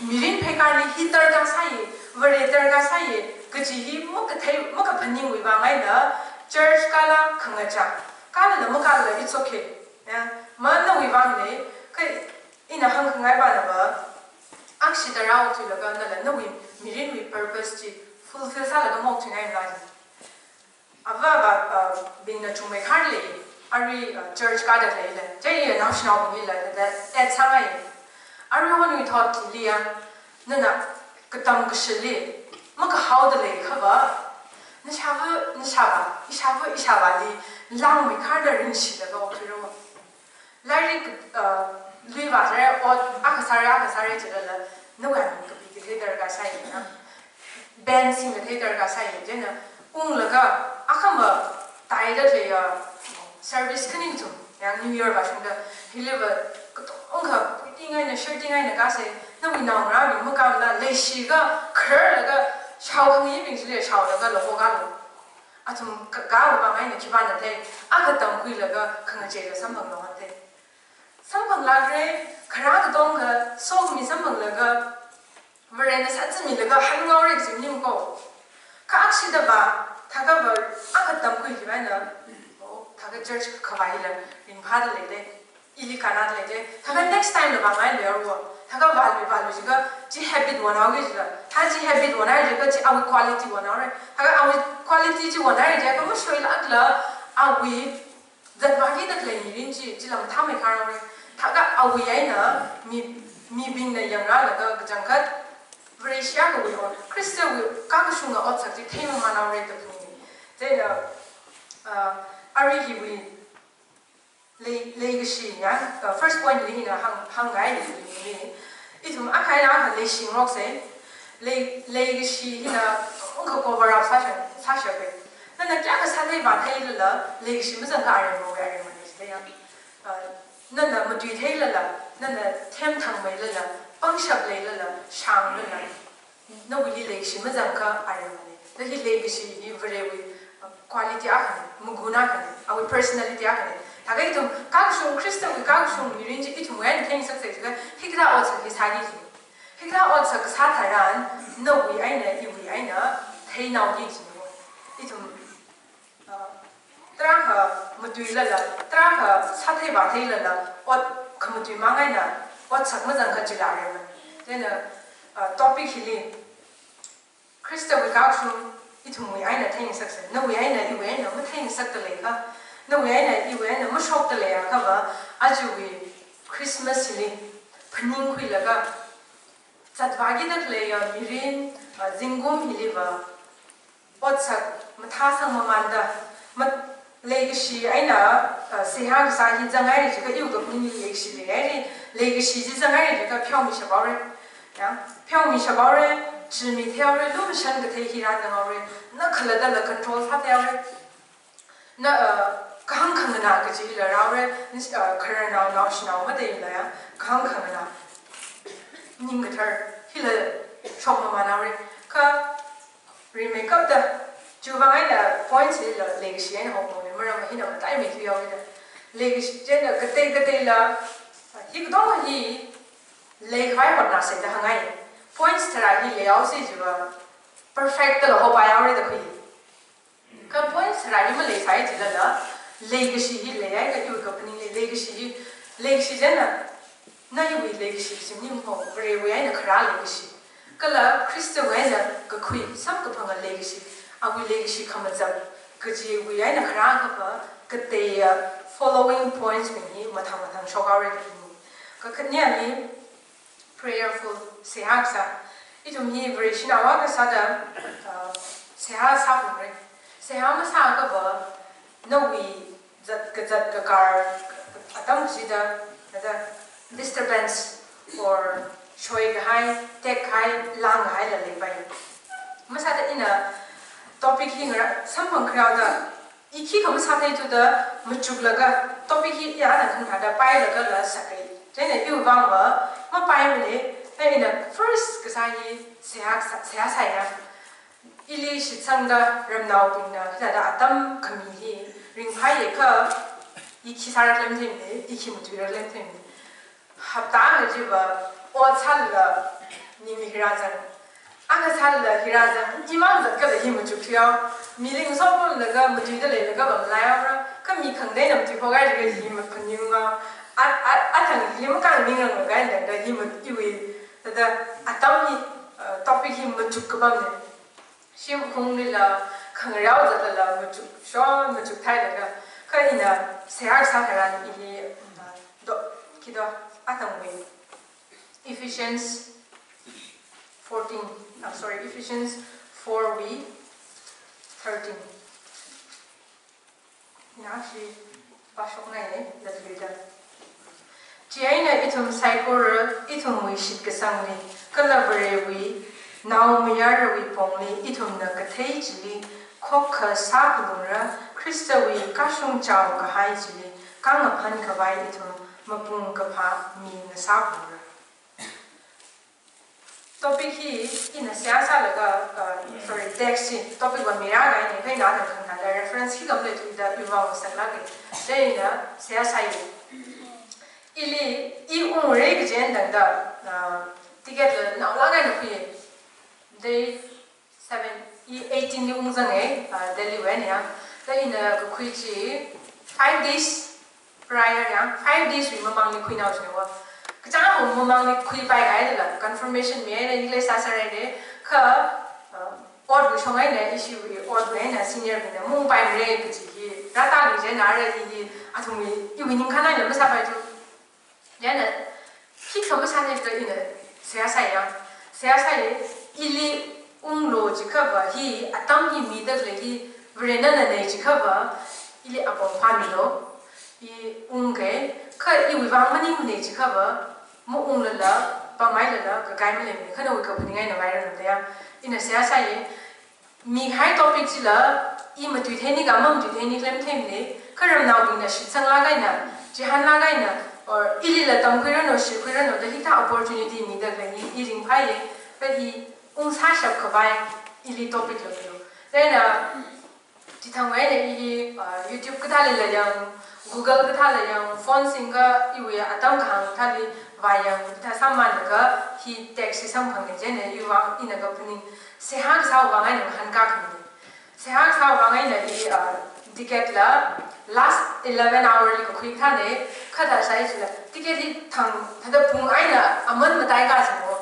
mirin pheikārli hi darkar sāye, Vare darkar sāye, kaji hi makathei, makaphaningwui vang eina, church kāla khangachā, kālala makālala it's okay. Ya, ma nawui vangne, kha ina hāngkhangai manava, akshida rāokthuilaga nala nawui mirinwui purpose chi fulfill sālaga maokthuingaimala. Avā avā, uh, bingna chungmeikharli, arui, uh, church kāda leila, chieina naoshinaobinglila, thāda add sāngai. Arui honwui thotli ya, nana katam kashili, makahaoda leikhava, nashāva, nashāva, ishāva, ishāvali, langmeikharda ringshilaga okthuira. Lairik, uh, lui vāsāra, ot akha sāra, akha sāra jilala, nawui kapi kathei darkar sāye na. Band singkathei darkar sāye, chieina unglaga, akhama taida leiya, service khani kathum, yang New Year vāshungda, hiliva katongkha, puiting eina, shirting eina kāsei, nawui naongarābing makāmala, leishiakha, khararlaga, shaokhangayi bing chili shaolaga, laho kālu. Athum ka, kawui vang eina khipāna thei, akha tamkhuilaga khangacheila samphanglu thei. Samphanglākre, kharā katongkha sokhami samphanglaga, Varena sāzimilaga hānngaore kaji maning ko. Kha akshidava, thākhava, akha tamkhui chiwui vang eina, oh, thākha church khavai hila ringphāda leide. Ili kānda leide, thākha next time la vāngai leiaru. Thākha vālui vālui jiakha, chi habit wanhaoki jila. Thā chi habit wanhai jiakha, chi awui quality wanhaore. Thākha awui quality chi wanhai jiakha, mashoilākla, awui zatvāki da khalei mirin chi, chila mathāmeikharhaore. Thākha awui eina, mi, mibingna yangrālaga kachangkhat, Vareshi akhawui ot, Khristawui kakashunga otsak chi theimamānhaore da phungni. Chieina, ah, arui hiwui, lei, leikashi ya, uh, first point li hina hāng, hāngngai ni, ni, Ithum akha eina akha leishingaroksa. Lei, leikashi hina ungkha cover up sāshap, sāshapa. Nana kayākha sāthei vātheilala, leikashi mazangkha aremma, aremmana jida ya. Uh, nana matuitheilala, nana themthangmeilala, pangshap leilala, shanglala, nawuili leikashi mazangkha aremmana. Kha hi leikashi hi Varewui, uh, quality akhana, magun akhana, awui personality akhana. Thākha ithum kakashung, Khristawui kakashung mirin chi ithumwui eina theingasaksa jiakha, hikathā otsak hi sāki ji. Hikathā otsak kasā tharan, nawui eina, iwui eina, theinaoki ji. Ithum, uh, tarākha matuilala, tarākha sāthei vātheilala, ot khamatui mang eina, otsak mazangkha chila aremmana. Chieina, uh, topic hili, Khristawui kakashung ithumwui eina theingasaksa, nawui eina iwui eina matheingasakda leiakha, nawui eina iwui eina mashokda leiakhava, ajawui Christmas hili phaningkhuilaga, zatvākida khaleiya mirin, ah, zingkum hiliva, otsak mathāsangmamānda, mat-, leikashi eina, uh, seihā kasā hi zanghaira jiakha iwui kaphaning leikashi leihaira, leikashi chi zanghaira jiakha pheomishaphaora. Ya, pheomishaphaora, chimi theihaora, lumashan kathei hi rāzanghaora, na khalattala control sātheihaora. Na, uh, kahāng khanganā kachila rāhaora, nis-, uh, khararnao, naoshinao matheila ya, kahāng khanganā. Ning kathar, hila shokmamānhaora. Kha, rimeikapta, chiwuivang eina points hila leikashi eina hokhaowa, maram hina mataimei thuihaowa da. Leikashi chieina katei kateila, hi katonga hi leikhavai hotnāsa da hāngngai. Points tharā hi leihaosi jiva, perfect tala hopaihaora da khui. Kha points tharā hi maleisai jilala, leikashi hi leihai, kha iwui kaphaningli leikashi hi, leikashi chieina, na iwui leikashi kachi maningho, Varewui eina kharā leikashi. Kala Khristawui eina kakhui, samkaphanga leikashi, awui leikashi khamazap, kajiwui eina kharā kaphā, kateiya following points bing hi mathang mathang shokhaora kaji. Kakhaneli, prayerful, seihā kasā. Ithum hi Vareshinao akha sāda, uh, seihā sāphalungra. Seihā masāakhava, nawui zat, kazat kakar atam kachida, thāda disturbance or shoikahai, tekkahai, langkahaila leipai. Masāda ina topic hi ngara samphang kharāda, i khikha masāthei thuda machuklaga, topic hi i ana khangathāda pailagala sākei. Chieina iwui vangva mapaimana, ina first kasā hi seihā sā, seihā sāya. Ili shitsangda ramnaobingna hithāda atam khami hi ringphāya kha, i khi sāra khalem theimana, i khi matuira khalem theimana. Hapta akha chiva ot sālala ningli hi rāzang, akha sālala hi rāzang, imang zatkhala hi machuk thuihaowa. Mili ngasopamlaga matuida leilagava malaihaora. Kha mi khangateina matui phokhaida hi maphaninghaowa. A, a, athang hili makānganingranglaga eina tangda hi ma, iwui, thāda atam hi, uh, topic hi machuk kapamna. Shimkhurlila khangareo zatlala machuk, shon machuktheilaga, kha ina seihā kasā tharan i hi, uh, do, khi do, athangwui Ephesians fourteen, I'm sorry, Ephesians four wui thirteen. Ina ashi pāshokngai, eh, latlida. Chieina ithum saikora, ithumwui shitkasangli, kala Varewui naomayarawui pongli, ithumna kathei chili khokkha sāphalungra, Khristawui kashung chaokahai chili kāngaphan khavai ithum mapung kaphā mi ngasāphalungra. Topic hi ina seihā sālaga, uh, sorry, text hi topic va mirākahaina, kha ina athang khangathāda reference khikha maleithuda iwui vang masaklāka. Chieina seihā sāya. Ili, i ungra kaji eina tangda, uh, ticket la naolāk eina khuiya. Day seven, i eighteen li ungzanga, uh, Delhi wui eina ya. Kha ina kakhui chi five days prior ya, five days wui mamangli khuinao jina wa. Kachāng mamangli khuipai kahailala, confirmation mihaira, ili sāsāra de, kha, uh, otwui shong eina, ishiwui otwui eina, senior bingna maungpaimara kaji hi, rātā luijihaira, i hi, athumwui, iwui ningkhān eina masāpaithu. Chieina, khikha masāthei thuda ina seihā sāya. Seihā sāya, ili unglu jiakhava hi, atam hi mida khalei hi, Varena nanei jiakhava, ili apong phāmilu, i ungga, kha iwui vang maningmana jiakhava, maunglala, pamailala kakai maleimana, kha nawui kaphaning eina vairanu da ya. Ina seihā sāya, mikahai topic chila, i matuitheini ka mamatuitheini khalem theimana, kha ramnaobingna shitsanglāk eina, chihānlāk eina, or ilila tamkhuiranu, shitkhuiranu da hikathā opportunity mida khalei hi, i ringphāya, kha i ungsāshap khavai, ili topic la kalo. Chieina, chithang eina i, uh, YouTube kathālila yang, Google kathāla yang, phone singakha iwui atam kahāng kathāli vāyang, kathā sāmānlaga hi text hi samphanga, chieina iwui vang ina kaphaning, seihā kasāwui vang eina ngahānkā khamina. Seihā kasāwui vang eina i, uh, ticket la last eleven hour li kakhui kathāna, kha thāda sāi chila, ticket hi thang, thāda pung eina aman mataikā sāmo.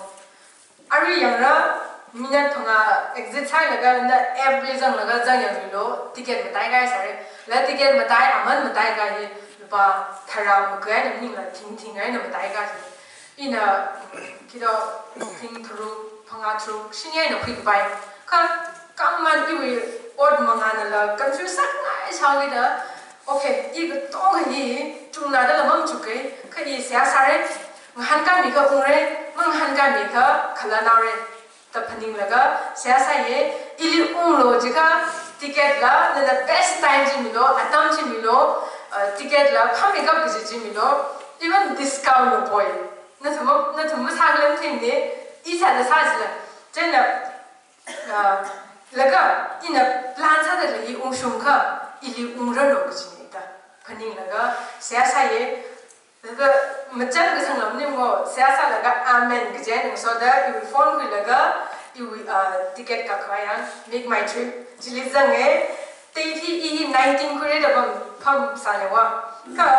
Arui yangra, minute phangā exit sāhailaga na app li zanglaga zangyangmilu, ticket mataikā sāra. La ticket matai, aman mataikā hi lupā tharā makui eina maningla thingthing eina mataikā sāra. Ina, mm, khi do, thing tharuk, phangā tharuk, shini eina khuikapai. Kha, kangman iwui ot mangānala confuse sāngai sākida, okay, i katonga hi chungna dala mamachukka, kha i seihā sāra, ngahānkāmi akha ungra, mangahānkāmi akha khalānaora da phaninglaga seihā sāya, ili unglu jiakha ticket la, nana best time chi milu, atam chi milu, uh, ticket la phameikap kaji chi milu, even discount la poi. Nathum, nathum masā khalem theimana, i sāda sā chila. Chieina, ah, laga ina plan sāda khalei hi ungshungakha, ili ungranu kajina da phaninglaga seihā sāya. Laga machān kasang lam ni mo, seihā sālaga amen kaji eina ngasoda, iwui phone khuilaga, iwui, ah, ticket kakhavai yang, Make My Trip, chili zanga, date hi i nineteen khuira da pam, pamsāna va. Kha,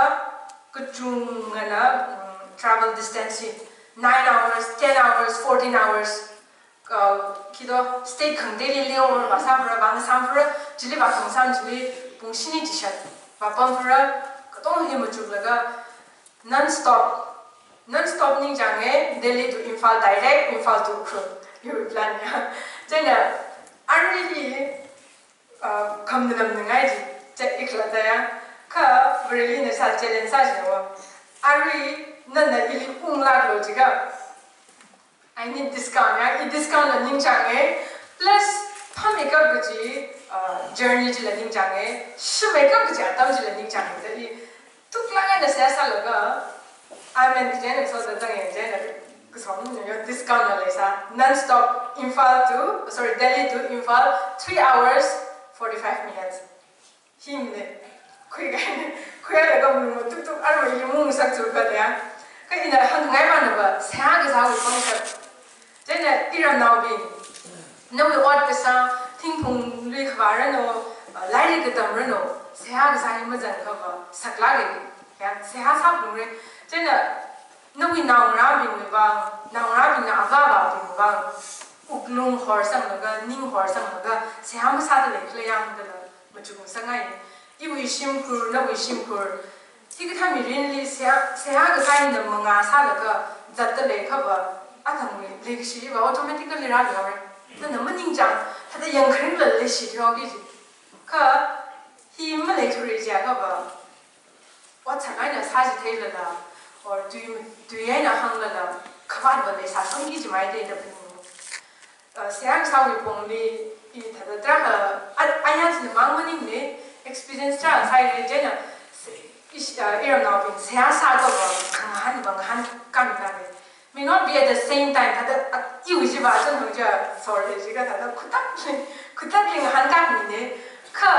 kachungana, mm, travel distance hi nine hours, ten hours, fourteen hours, uh, khi do state khangateili layover vāsāphara, vāngasāmphara, chili vākhangasām chili pung shini chishat vāpamphara, katonga hi machuklaga non-stop, non-stop ningchānga, Delhi to Imphal direct, Imphal to Ukhrul, iwui plan ya. Chieina, arui hi, uh, khamnalam nangai chi, check ikla da ya. Kha Vareli ina sā challenge sā china va. Arui nana ili unglāklu jiakha, I need discount ya, i discount la ningchānga, plus phameikap kaji, uh, journey chila ningchānga, shimeikap kaji atam chila ningchānga da i tuklāk eina seihā sālaga, amen kaji eina ngasoda zanga, chieina kasomna yo discount la leisā. Non-stop Imphal to, sorry, Delhi to Imphal, three hours, forty-five minutes. Hi mina, khuikahai, khuilaga malung tuktuk arui hi mung sak chu kha da ya. Kha ina hāngngai mana va, seihā kasāwui pangshap. Chieina iramnaobing, nawui ot kasā, thingphung lui khavā ranu, lairik katam ranu, seihā kasā hi mazangakha va, saklāka, ya, seihā sāphungra. Chieina nawui naongarābingwui vang, naongarābingna avā avābingwui vang, wuklung horsanglaga, ning horsanglaga, seihā masāda leikhala yangdala machuk ngasakngai. Iwui shimkhur, nawui shimkhur, hikathā mirinli seihā, seihā kasā hina mangā sālaga zatda leikha va, athangwui leikashi va automatically rāhaora. Nana maningchāng, thāda yangkharingla leishi thihaoki ji. Kha hi maleithura jiakha va, ot sāngai eina sāchitheilala, or tui, tui eina hānglala, khavāt va leisāsangki jimai da da phaning. Uh, seihā kasāwui pongli i thāda tarākha, a, aya chinamang maningmana, experience tarākha sāhaira, chieina, se-, ish-, uh, iramnaobing seihā sākha va, khangahān va ngahānkāmi tāra. May not be at the same time, thāda, uh, iwui chi va chun hong ja, sorry, jiakha thāda, khutak, khutakli ngahānkāmina, kha,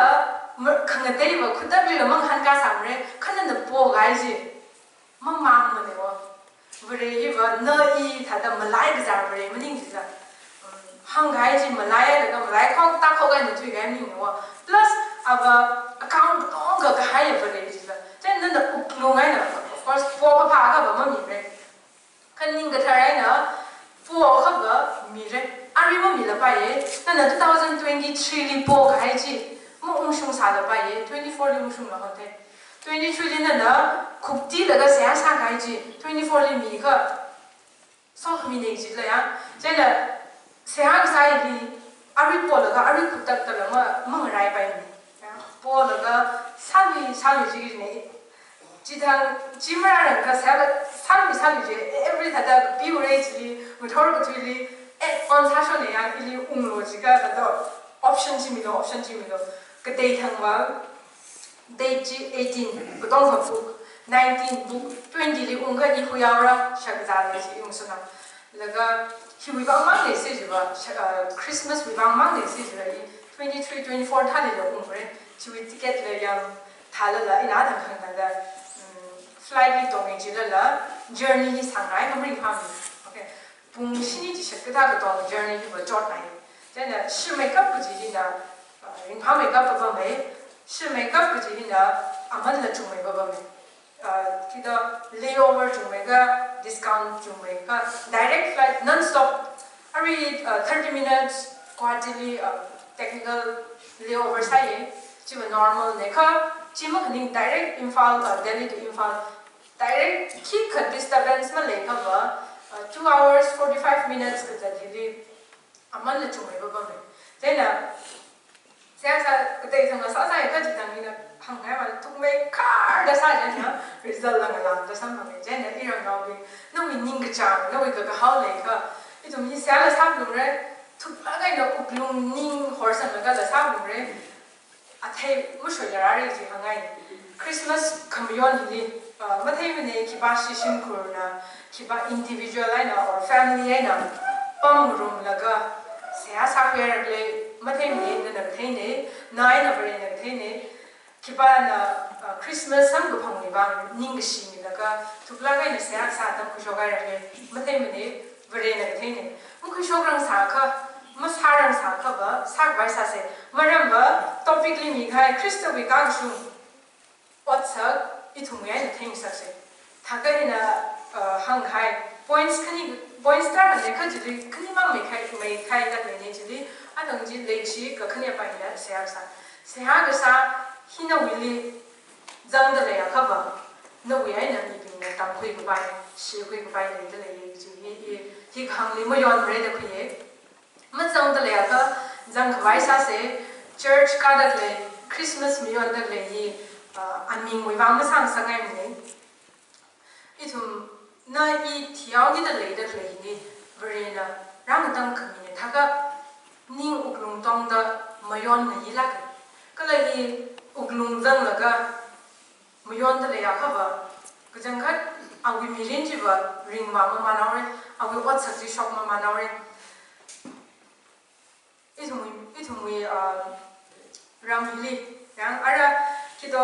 ma-, khangatei va khutakli la mangahānkā sāmara, kha nana pokai chi, mamangmana va. Vare hi va, na i thāda malai kazar Vare maning jila. Um, hāngkahai chi malailaga malai khong ta khok eina thuikahai maning va. Plus, ava account katonga kahai Vare jila. Chieina nana wuklung eina, of course, po kaphā akha va mamira. Kha ning kathar eina, po akha va mira. Arui mamilapaiya. Nana two thousand twenty-three li pokahai chi, maungshungsālapaiya. Twenty-four li ungshungla honthei. Twenty-three li nana khuktilaga seihā sākahai chi, twenty-four li mikha, sokhami nei jila ya. Chieina seihā kasā hili, arui polaga, arui khutak tala ma, mangaraipaimana. Ya, polaga, sāmi, sāmi jikajina. Chithang, chi marārangkha sāla, sāmi sāmi je, every thāda piure chili, ngathor kathuili, eh, on sāshonne yang ili unglo jiakha, thāda option chi milo, option chi milo. Katei thangva, date chi eighteen, katonga book, nineteen book, twenty li ungkha i huiyaora, shakzāle chi ungshona. Laga, hiwui vang mang leisi jiva, sha-, uh, Christmas wui vang mang leisi jiva, i twenty-three, twenty-four thālila ungre, chiwui ticket la yang thālala, ina thang hangda, mm, flight li tonge jilala, journey hi sāngai, hamring phami. Okay. Pung shini chishat kathā katong journey hiva chotnai. Chieina, shimeikap kaji hina, uh, ringphāmeikap papamei, shimeikap kaji hina, amanla chungmei papamei. Uh, kida layover chungmeikha, discount chungmeikha, direct flight, non-stop, every, uh, thirty minutes, Guwahati li, uh, technical layover sāye, chiva normalne kha, chi makhaning direct Imphal, uh, Delhi to Imphal, direct khikha disturbance maleikhava, uh, two hours, forty-five minutes kazat hili, amanla chungmei papamei. Chieina, seihā sā, katei thangla sāsāya kha chithang ina hāngngai vāla thukmeikharda sā chieina, result la ngalāngda samphangei. Chieina iramnaobing, nawui ningkachāng, nawui kakahao leikha, ithum hi seihāla sāphalungre, thuklāk eina wuklung ning horsanglagala sāphalungre, athei mashoilarāre chi hāngngai. Christmas khamayon hili, uh, matheimane khipāshi shimkhurna, khipā individual eina or family eina pamngarumlaga seihā sākhuirakle, matheimane nana katheine, na eina Varena katheine, khipāna, uh, Christmas samkaphangwui vang ningkashi milaga, thuklāk eina seihā sā tamkhuishokharakle, matheimane Varena katheine. Makhuishokrangsākha, masārangsākhava, sākhavai sāse. Maramva, topic li mikahai, Khristawui kakashung, otsak, ithumwui eina theingasakse. Thākha ina, uh, hāngkahai, points khani, points tarākha leikha chili, khanimang meikahai, meikahai lat leine chili, athang chi leikashi, kakhanepa ina seihā kasā. Seihā kasā, hi nawuili, zangda leiakhava, nawui eina mibingna tamkhuikapai, shikhuikapai leida lei, chi hi, hi, hi kahāngli mayonmarei da khuiye. Mazangda leiakha, zangkhavai sāse, church kāda lei, Christmas mayonda lei hi, uh, amingwui vang masāngasakngaimane. Ithumna i thihaokida leida lei hili, Varena rāngatangkhamine, thākha ning wuklung tongda mayonngailāke. Kala hi wuklung zanglaga mayonda leiakhava, kachangkhat awui mirin chiva ringvā mamānhaore, awui otsak chi shok mamānhaore. Ithumwui, ithumwui, ah, ram hili, yang ara kito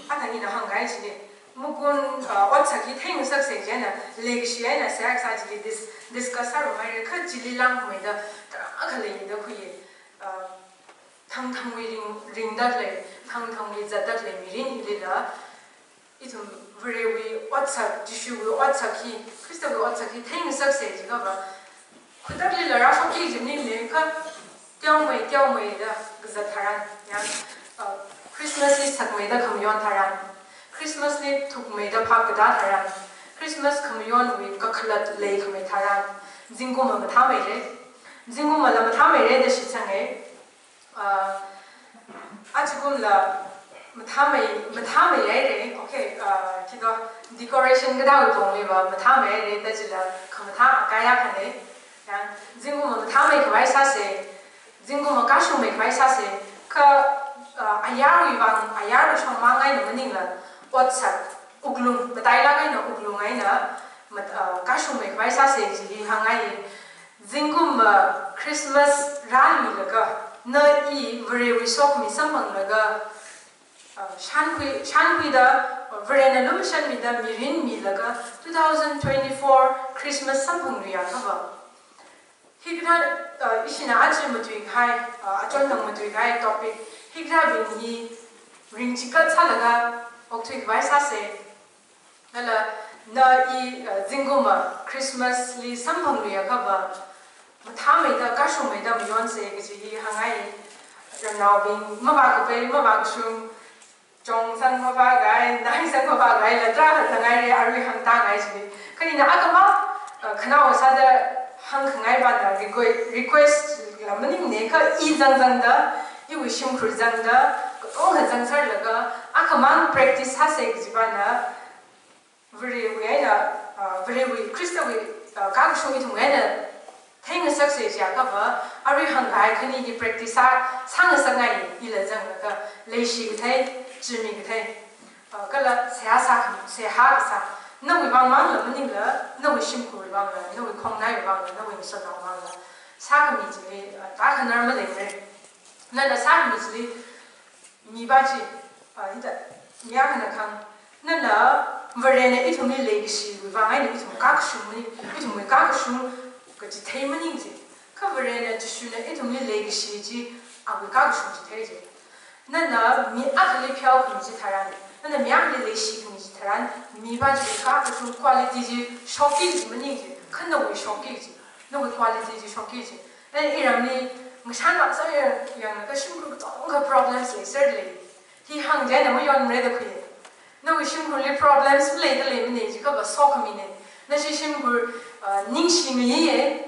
athang ina hāngkahai chili, magun, ah, otsak hi theingasakse chieina, leikashi eina seihā kasā chili dis-, discuss sārumhaire, kha chili langmeida, tarākha leida khuiye, ah, thangthangwui ring, ringda lei, thangthangwui zatda lei mirin hilila, ithum Varewui otsak, Jishuwui otsak hi, Khristawui otsak hi theingasakse jiakhava, khutakli la rāshokki jimni ne kha, teomei, teomeida kazat tharan, yang, uh, Christmas hi sakmeida khamayon tharan, Christmas li thukmeida phap katā tharan, Christmas khamayonwui kakhalat leikhamei tharan, zingkumva mathāmeire, zingkumvala mathāmeire da shitsangei, uh, achikumla mathāmei, mathāmeihaire, okay, uh, kito decoration kathāwui pongliva mathāmeihaire, da chila khamathā akaya khane, yang, zingkumva mathāmeikhavai sāse, zingkumva kashungmeikhavai sāse, kha, uh, ayarwui vang, ayarwui shongmang eina maningla, otsak, wuklung, matailāk eina wuklung eina, mat-, uh, kashungmeikhavai sāse, chi hi hāngngai. Zingkumva Christmas rāluilaga, na i Varewui sokhami samphanglaga, uh, shankhui, shankhuida, uh, Varena lumashanmida mirin milaga, two thousand twenty-four Christmas samphangluiakhava, hikathā, uh, ishina aja matuikahai, uh, achonthang matuikahai topic, hikathābing hi ringchikat sālaga okthuikhavai sāse. Kala na i, uh, zingkumva Christmas li samphangluiakhava, mathāmeida, kashungmeida mayonse kaji hi hāngngai. Ramnaobing, mavākapei, mavākashung, chongsang mavākahai, naisang mavākahai, la tarākha tanghaire, arui hāngtāngai chili. Kha ina akhamang, uh, khanaowa sāda hāngkhangai vāna request, request la maningne kha i zangzangda, iwui shimkhur zangda, katonga zangserlaga, akhamang practice sāsa kajipana, Varewui eina, ah, Varewui Khristawui, ah, kakashung ithum eina theingasaksa jiakha va, arui hāngkahai khani hi practice sā, sāngasakngai ila zanglaga, leishi kathei, chimi kathei, ah, kala seihā sākhami, seihā kasā, nawui vang mangla maningla, nawui shimkhurwui vangla, nawui khongnaiwui vangla, nawui ngasotnao vangla, sākhami chili, ah, tākhanar maleimara. Nana sākhami chili, mipā chi, ah, hithāda, mi akhana kahāng, nana Varena ithumli leikashiwui vang eina ithum kakashungli, ithumwui kakashung kachi thei maning ji. Kha Varena Jishuna ithumli leikashi chi, awui kakashung chi thei ji. Nana mi akhali pheokhami chitharan, nana mi akhali leishikhami chitharan, mipā chi kakashung quality chi shokki ji maning ji, kha nawui shokki ji, nawui quality chi shokki ji. Then iramli ngashan vāsā yanglaga shimkhur katonga problems leiserlei. Hi hāngchieina mayonmara da khui. Nawui shimkhurli problems maleida leimana jiakha va sokhamina. Nashi shimkhur, uh, ningshingayi,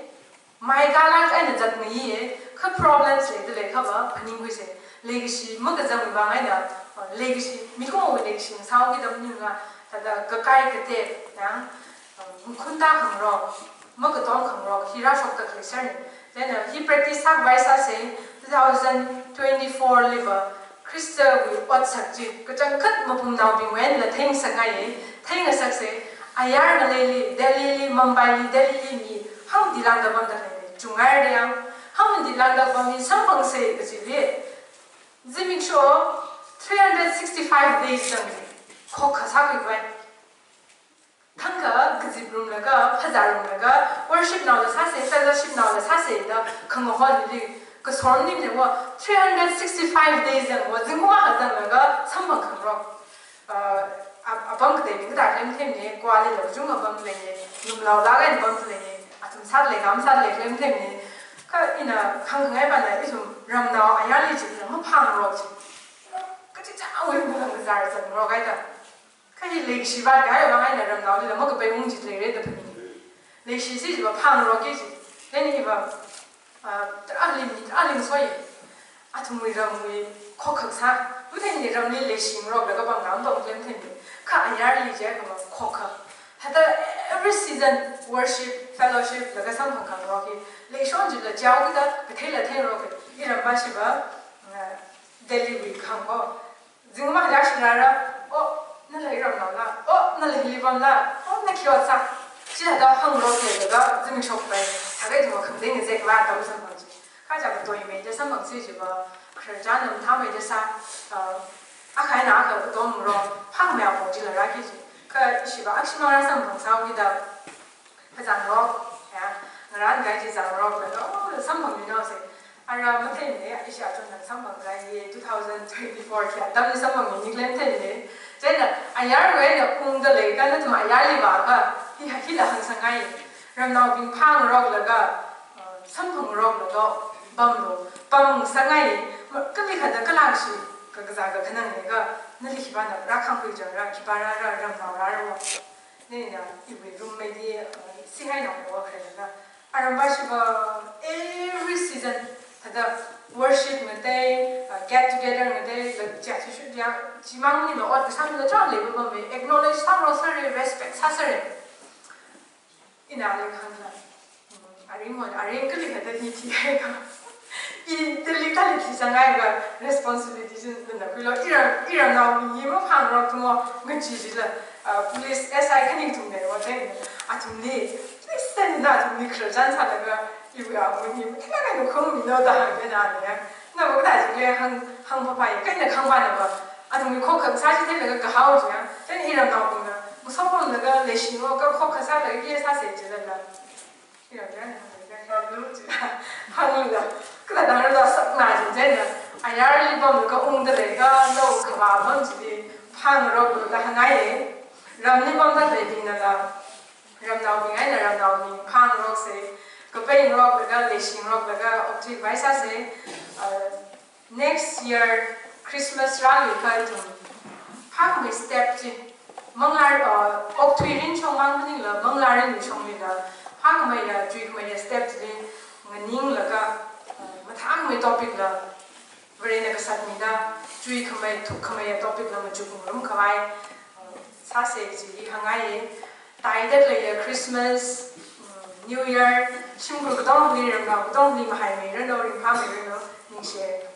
maikala eina zatngayi, kha problems leida leiakha va phaningkhuisa. Leikashi makazangwui vang eina, uh, leikashi, mikumowui leikashi sāhaokida maningla, thāda kakai katei, yang, uh, makhunta khangarok, makatom khangarok, hi rāshokda khalei serni. Then, uh, hi practice sākhavai sāsa, two thousand twenty-four liva, Khristawui otsak chi, kachangkhat mapumnaobingwui einala theingasakngaiya, theingasaksa, ayar ngaleili, Delhili, Mumbaili, Delhili mi, hangmati lāngda pamda leili, chungngaida yang, hangmati lāngda pamli samphangsa kajili, zimiksho, three hundred sixty-five days zangli, khokkha sākhuikhavai. Thangkha kaziprumlaga, phazārumlaga, worship naola sāsa, fellowship naola sāsa da khangahonli, kasor maningmana, three hundred sixty-five days zangva, zingkum akha zanglaga, samphang khangarok. Uh, ap-, apam kateibing kathā khalei matheimana, Goalila kachungkha pamda leina, lumlaolāk eina pamda leina, athum sāda lei, kam sāda lei khalei matheimana. Kha ina khangkhangai pana, ithum ramnao ayarli chila maphāngarok ji. Kachichāwui mangazar zangngarok haida. Kha hi leikashi vātkahai vang eina ramnaolila makapei ung ji leira da phaning. Leishisa jiva phāngarokki ji. Then hiva, ah, tarāli mi, tarāli ngasoi. Athumwui ramwui khokkha sā. Matheimana ramli leishingaroklaga pamkha mapam khalei matheimana. Kha ayarli jiakha va khokkha. Hithāda every season worship, fellowship laga samphang khangarok hi. Leishon jila jihaokida, katheila theingarok. Iram pāshiva, ah, Delhiwui kahāng ko. Zingkum akha leishirara, oh, nala iramnaola, oh, nala hili pamla, oh, na khi ot sā. Chithāda hāngngarokleilaga, zimiksho khavai, thākha ithum khangatei ngazekla, tam samphang ji. Kha chiakha toimeida samphangsa jiva, khararchan mathāmeida sā, uh, akha eina akha katom ngarok, phāmeiya pong jila rāki ji. Kha ishiva, akshimang rāsamphang sāhaokida, phazāngarok, ya, ngarānkahai chi zāngaroklaga, oh, samphangmino se. Ara matheimana, ishi achonna samphangkahai hi two thousand twenty-four khi atamli samphangmini khalei matheimana. Chieina, ayarwui eina ungda leikha nathum ayarli vākha, hi, hila hāngsāngai. Ramnaobing phāngaroklaga, uh, samphangngaroklaga, pamlu, pamngasakngai. Ma, kali kathāda kalāngshi, kakazā kakhanang leikha, nali khipāna rākhangkhui chang ra, khipā rāra, ramnao rāra wo. Nina, iwui roommate li, uh, Singngainaowui wo kharela. Aram pāshiva, every season, thāda worship ngatei, uh, get together ngatei, la, chia chi shu dia, chimang maningla ot kasāmila chang leiva pammi, acknowledge sāngarok sāra, respect sāsāra. Ina aling hāngla. Mm, aring hon, aring kali kathāda hi thihaiakha. I tali tali thizanghaiakha responsibility chi nana khuilo. Iram, iramnaobing hi maphāngarok thumo, ngachee chila, ah, police S I khani kathum leiwo chieina. Athumli, please, sāni na athumli khararchan sālaga, iwui awunga hi, mathālāk eina khangmino da hāngkahai na ya. Nava kathā chili hāng, hāngphaphai, kaina khangphanava. Athumwui khokkha kasā chi theilaga kahao jiya. Chieina iramnaobingna, masopamlaga leishingaroka khokkha sālaga ye sāsa jilala. Hānglu, kathāda hānglu, sakna jin chieina. Ayarli pamlaga ungda leikha, nao khavā pam chili phāngaroklu da hāngngaiya. Ramli pamda leibingnala, ramnaobing eina ramnaobing phāngaroksa. Kapeingaroklaga, leishingaroklaga, okthuikhavai sāsa. Uh, Next year Christmas rāluikha ithum phākhamei step chi, manglā, uh, okthui rinshong mang maningla, manglā rinshonglila, phākhameiya, chuikhameiya step chili nganinglaga, uh, mathākhamei topic la, Varena kasatmida, tui khamei, thuk khamei ya topic la machuk ngarumkhavai, uh, sāsa chi hāngngai. Taida leiya Christmas, mm, New Year, shimkhur katongali, ramnao katongali mahaimeiranu, ringphāmeiranu, ningshi.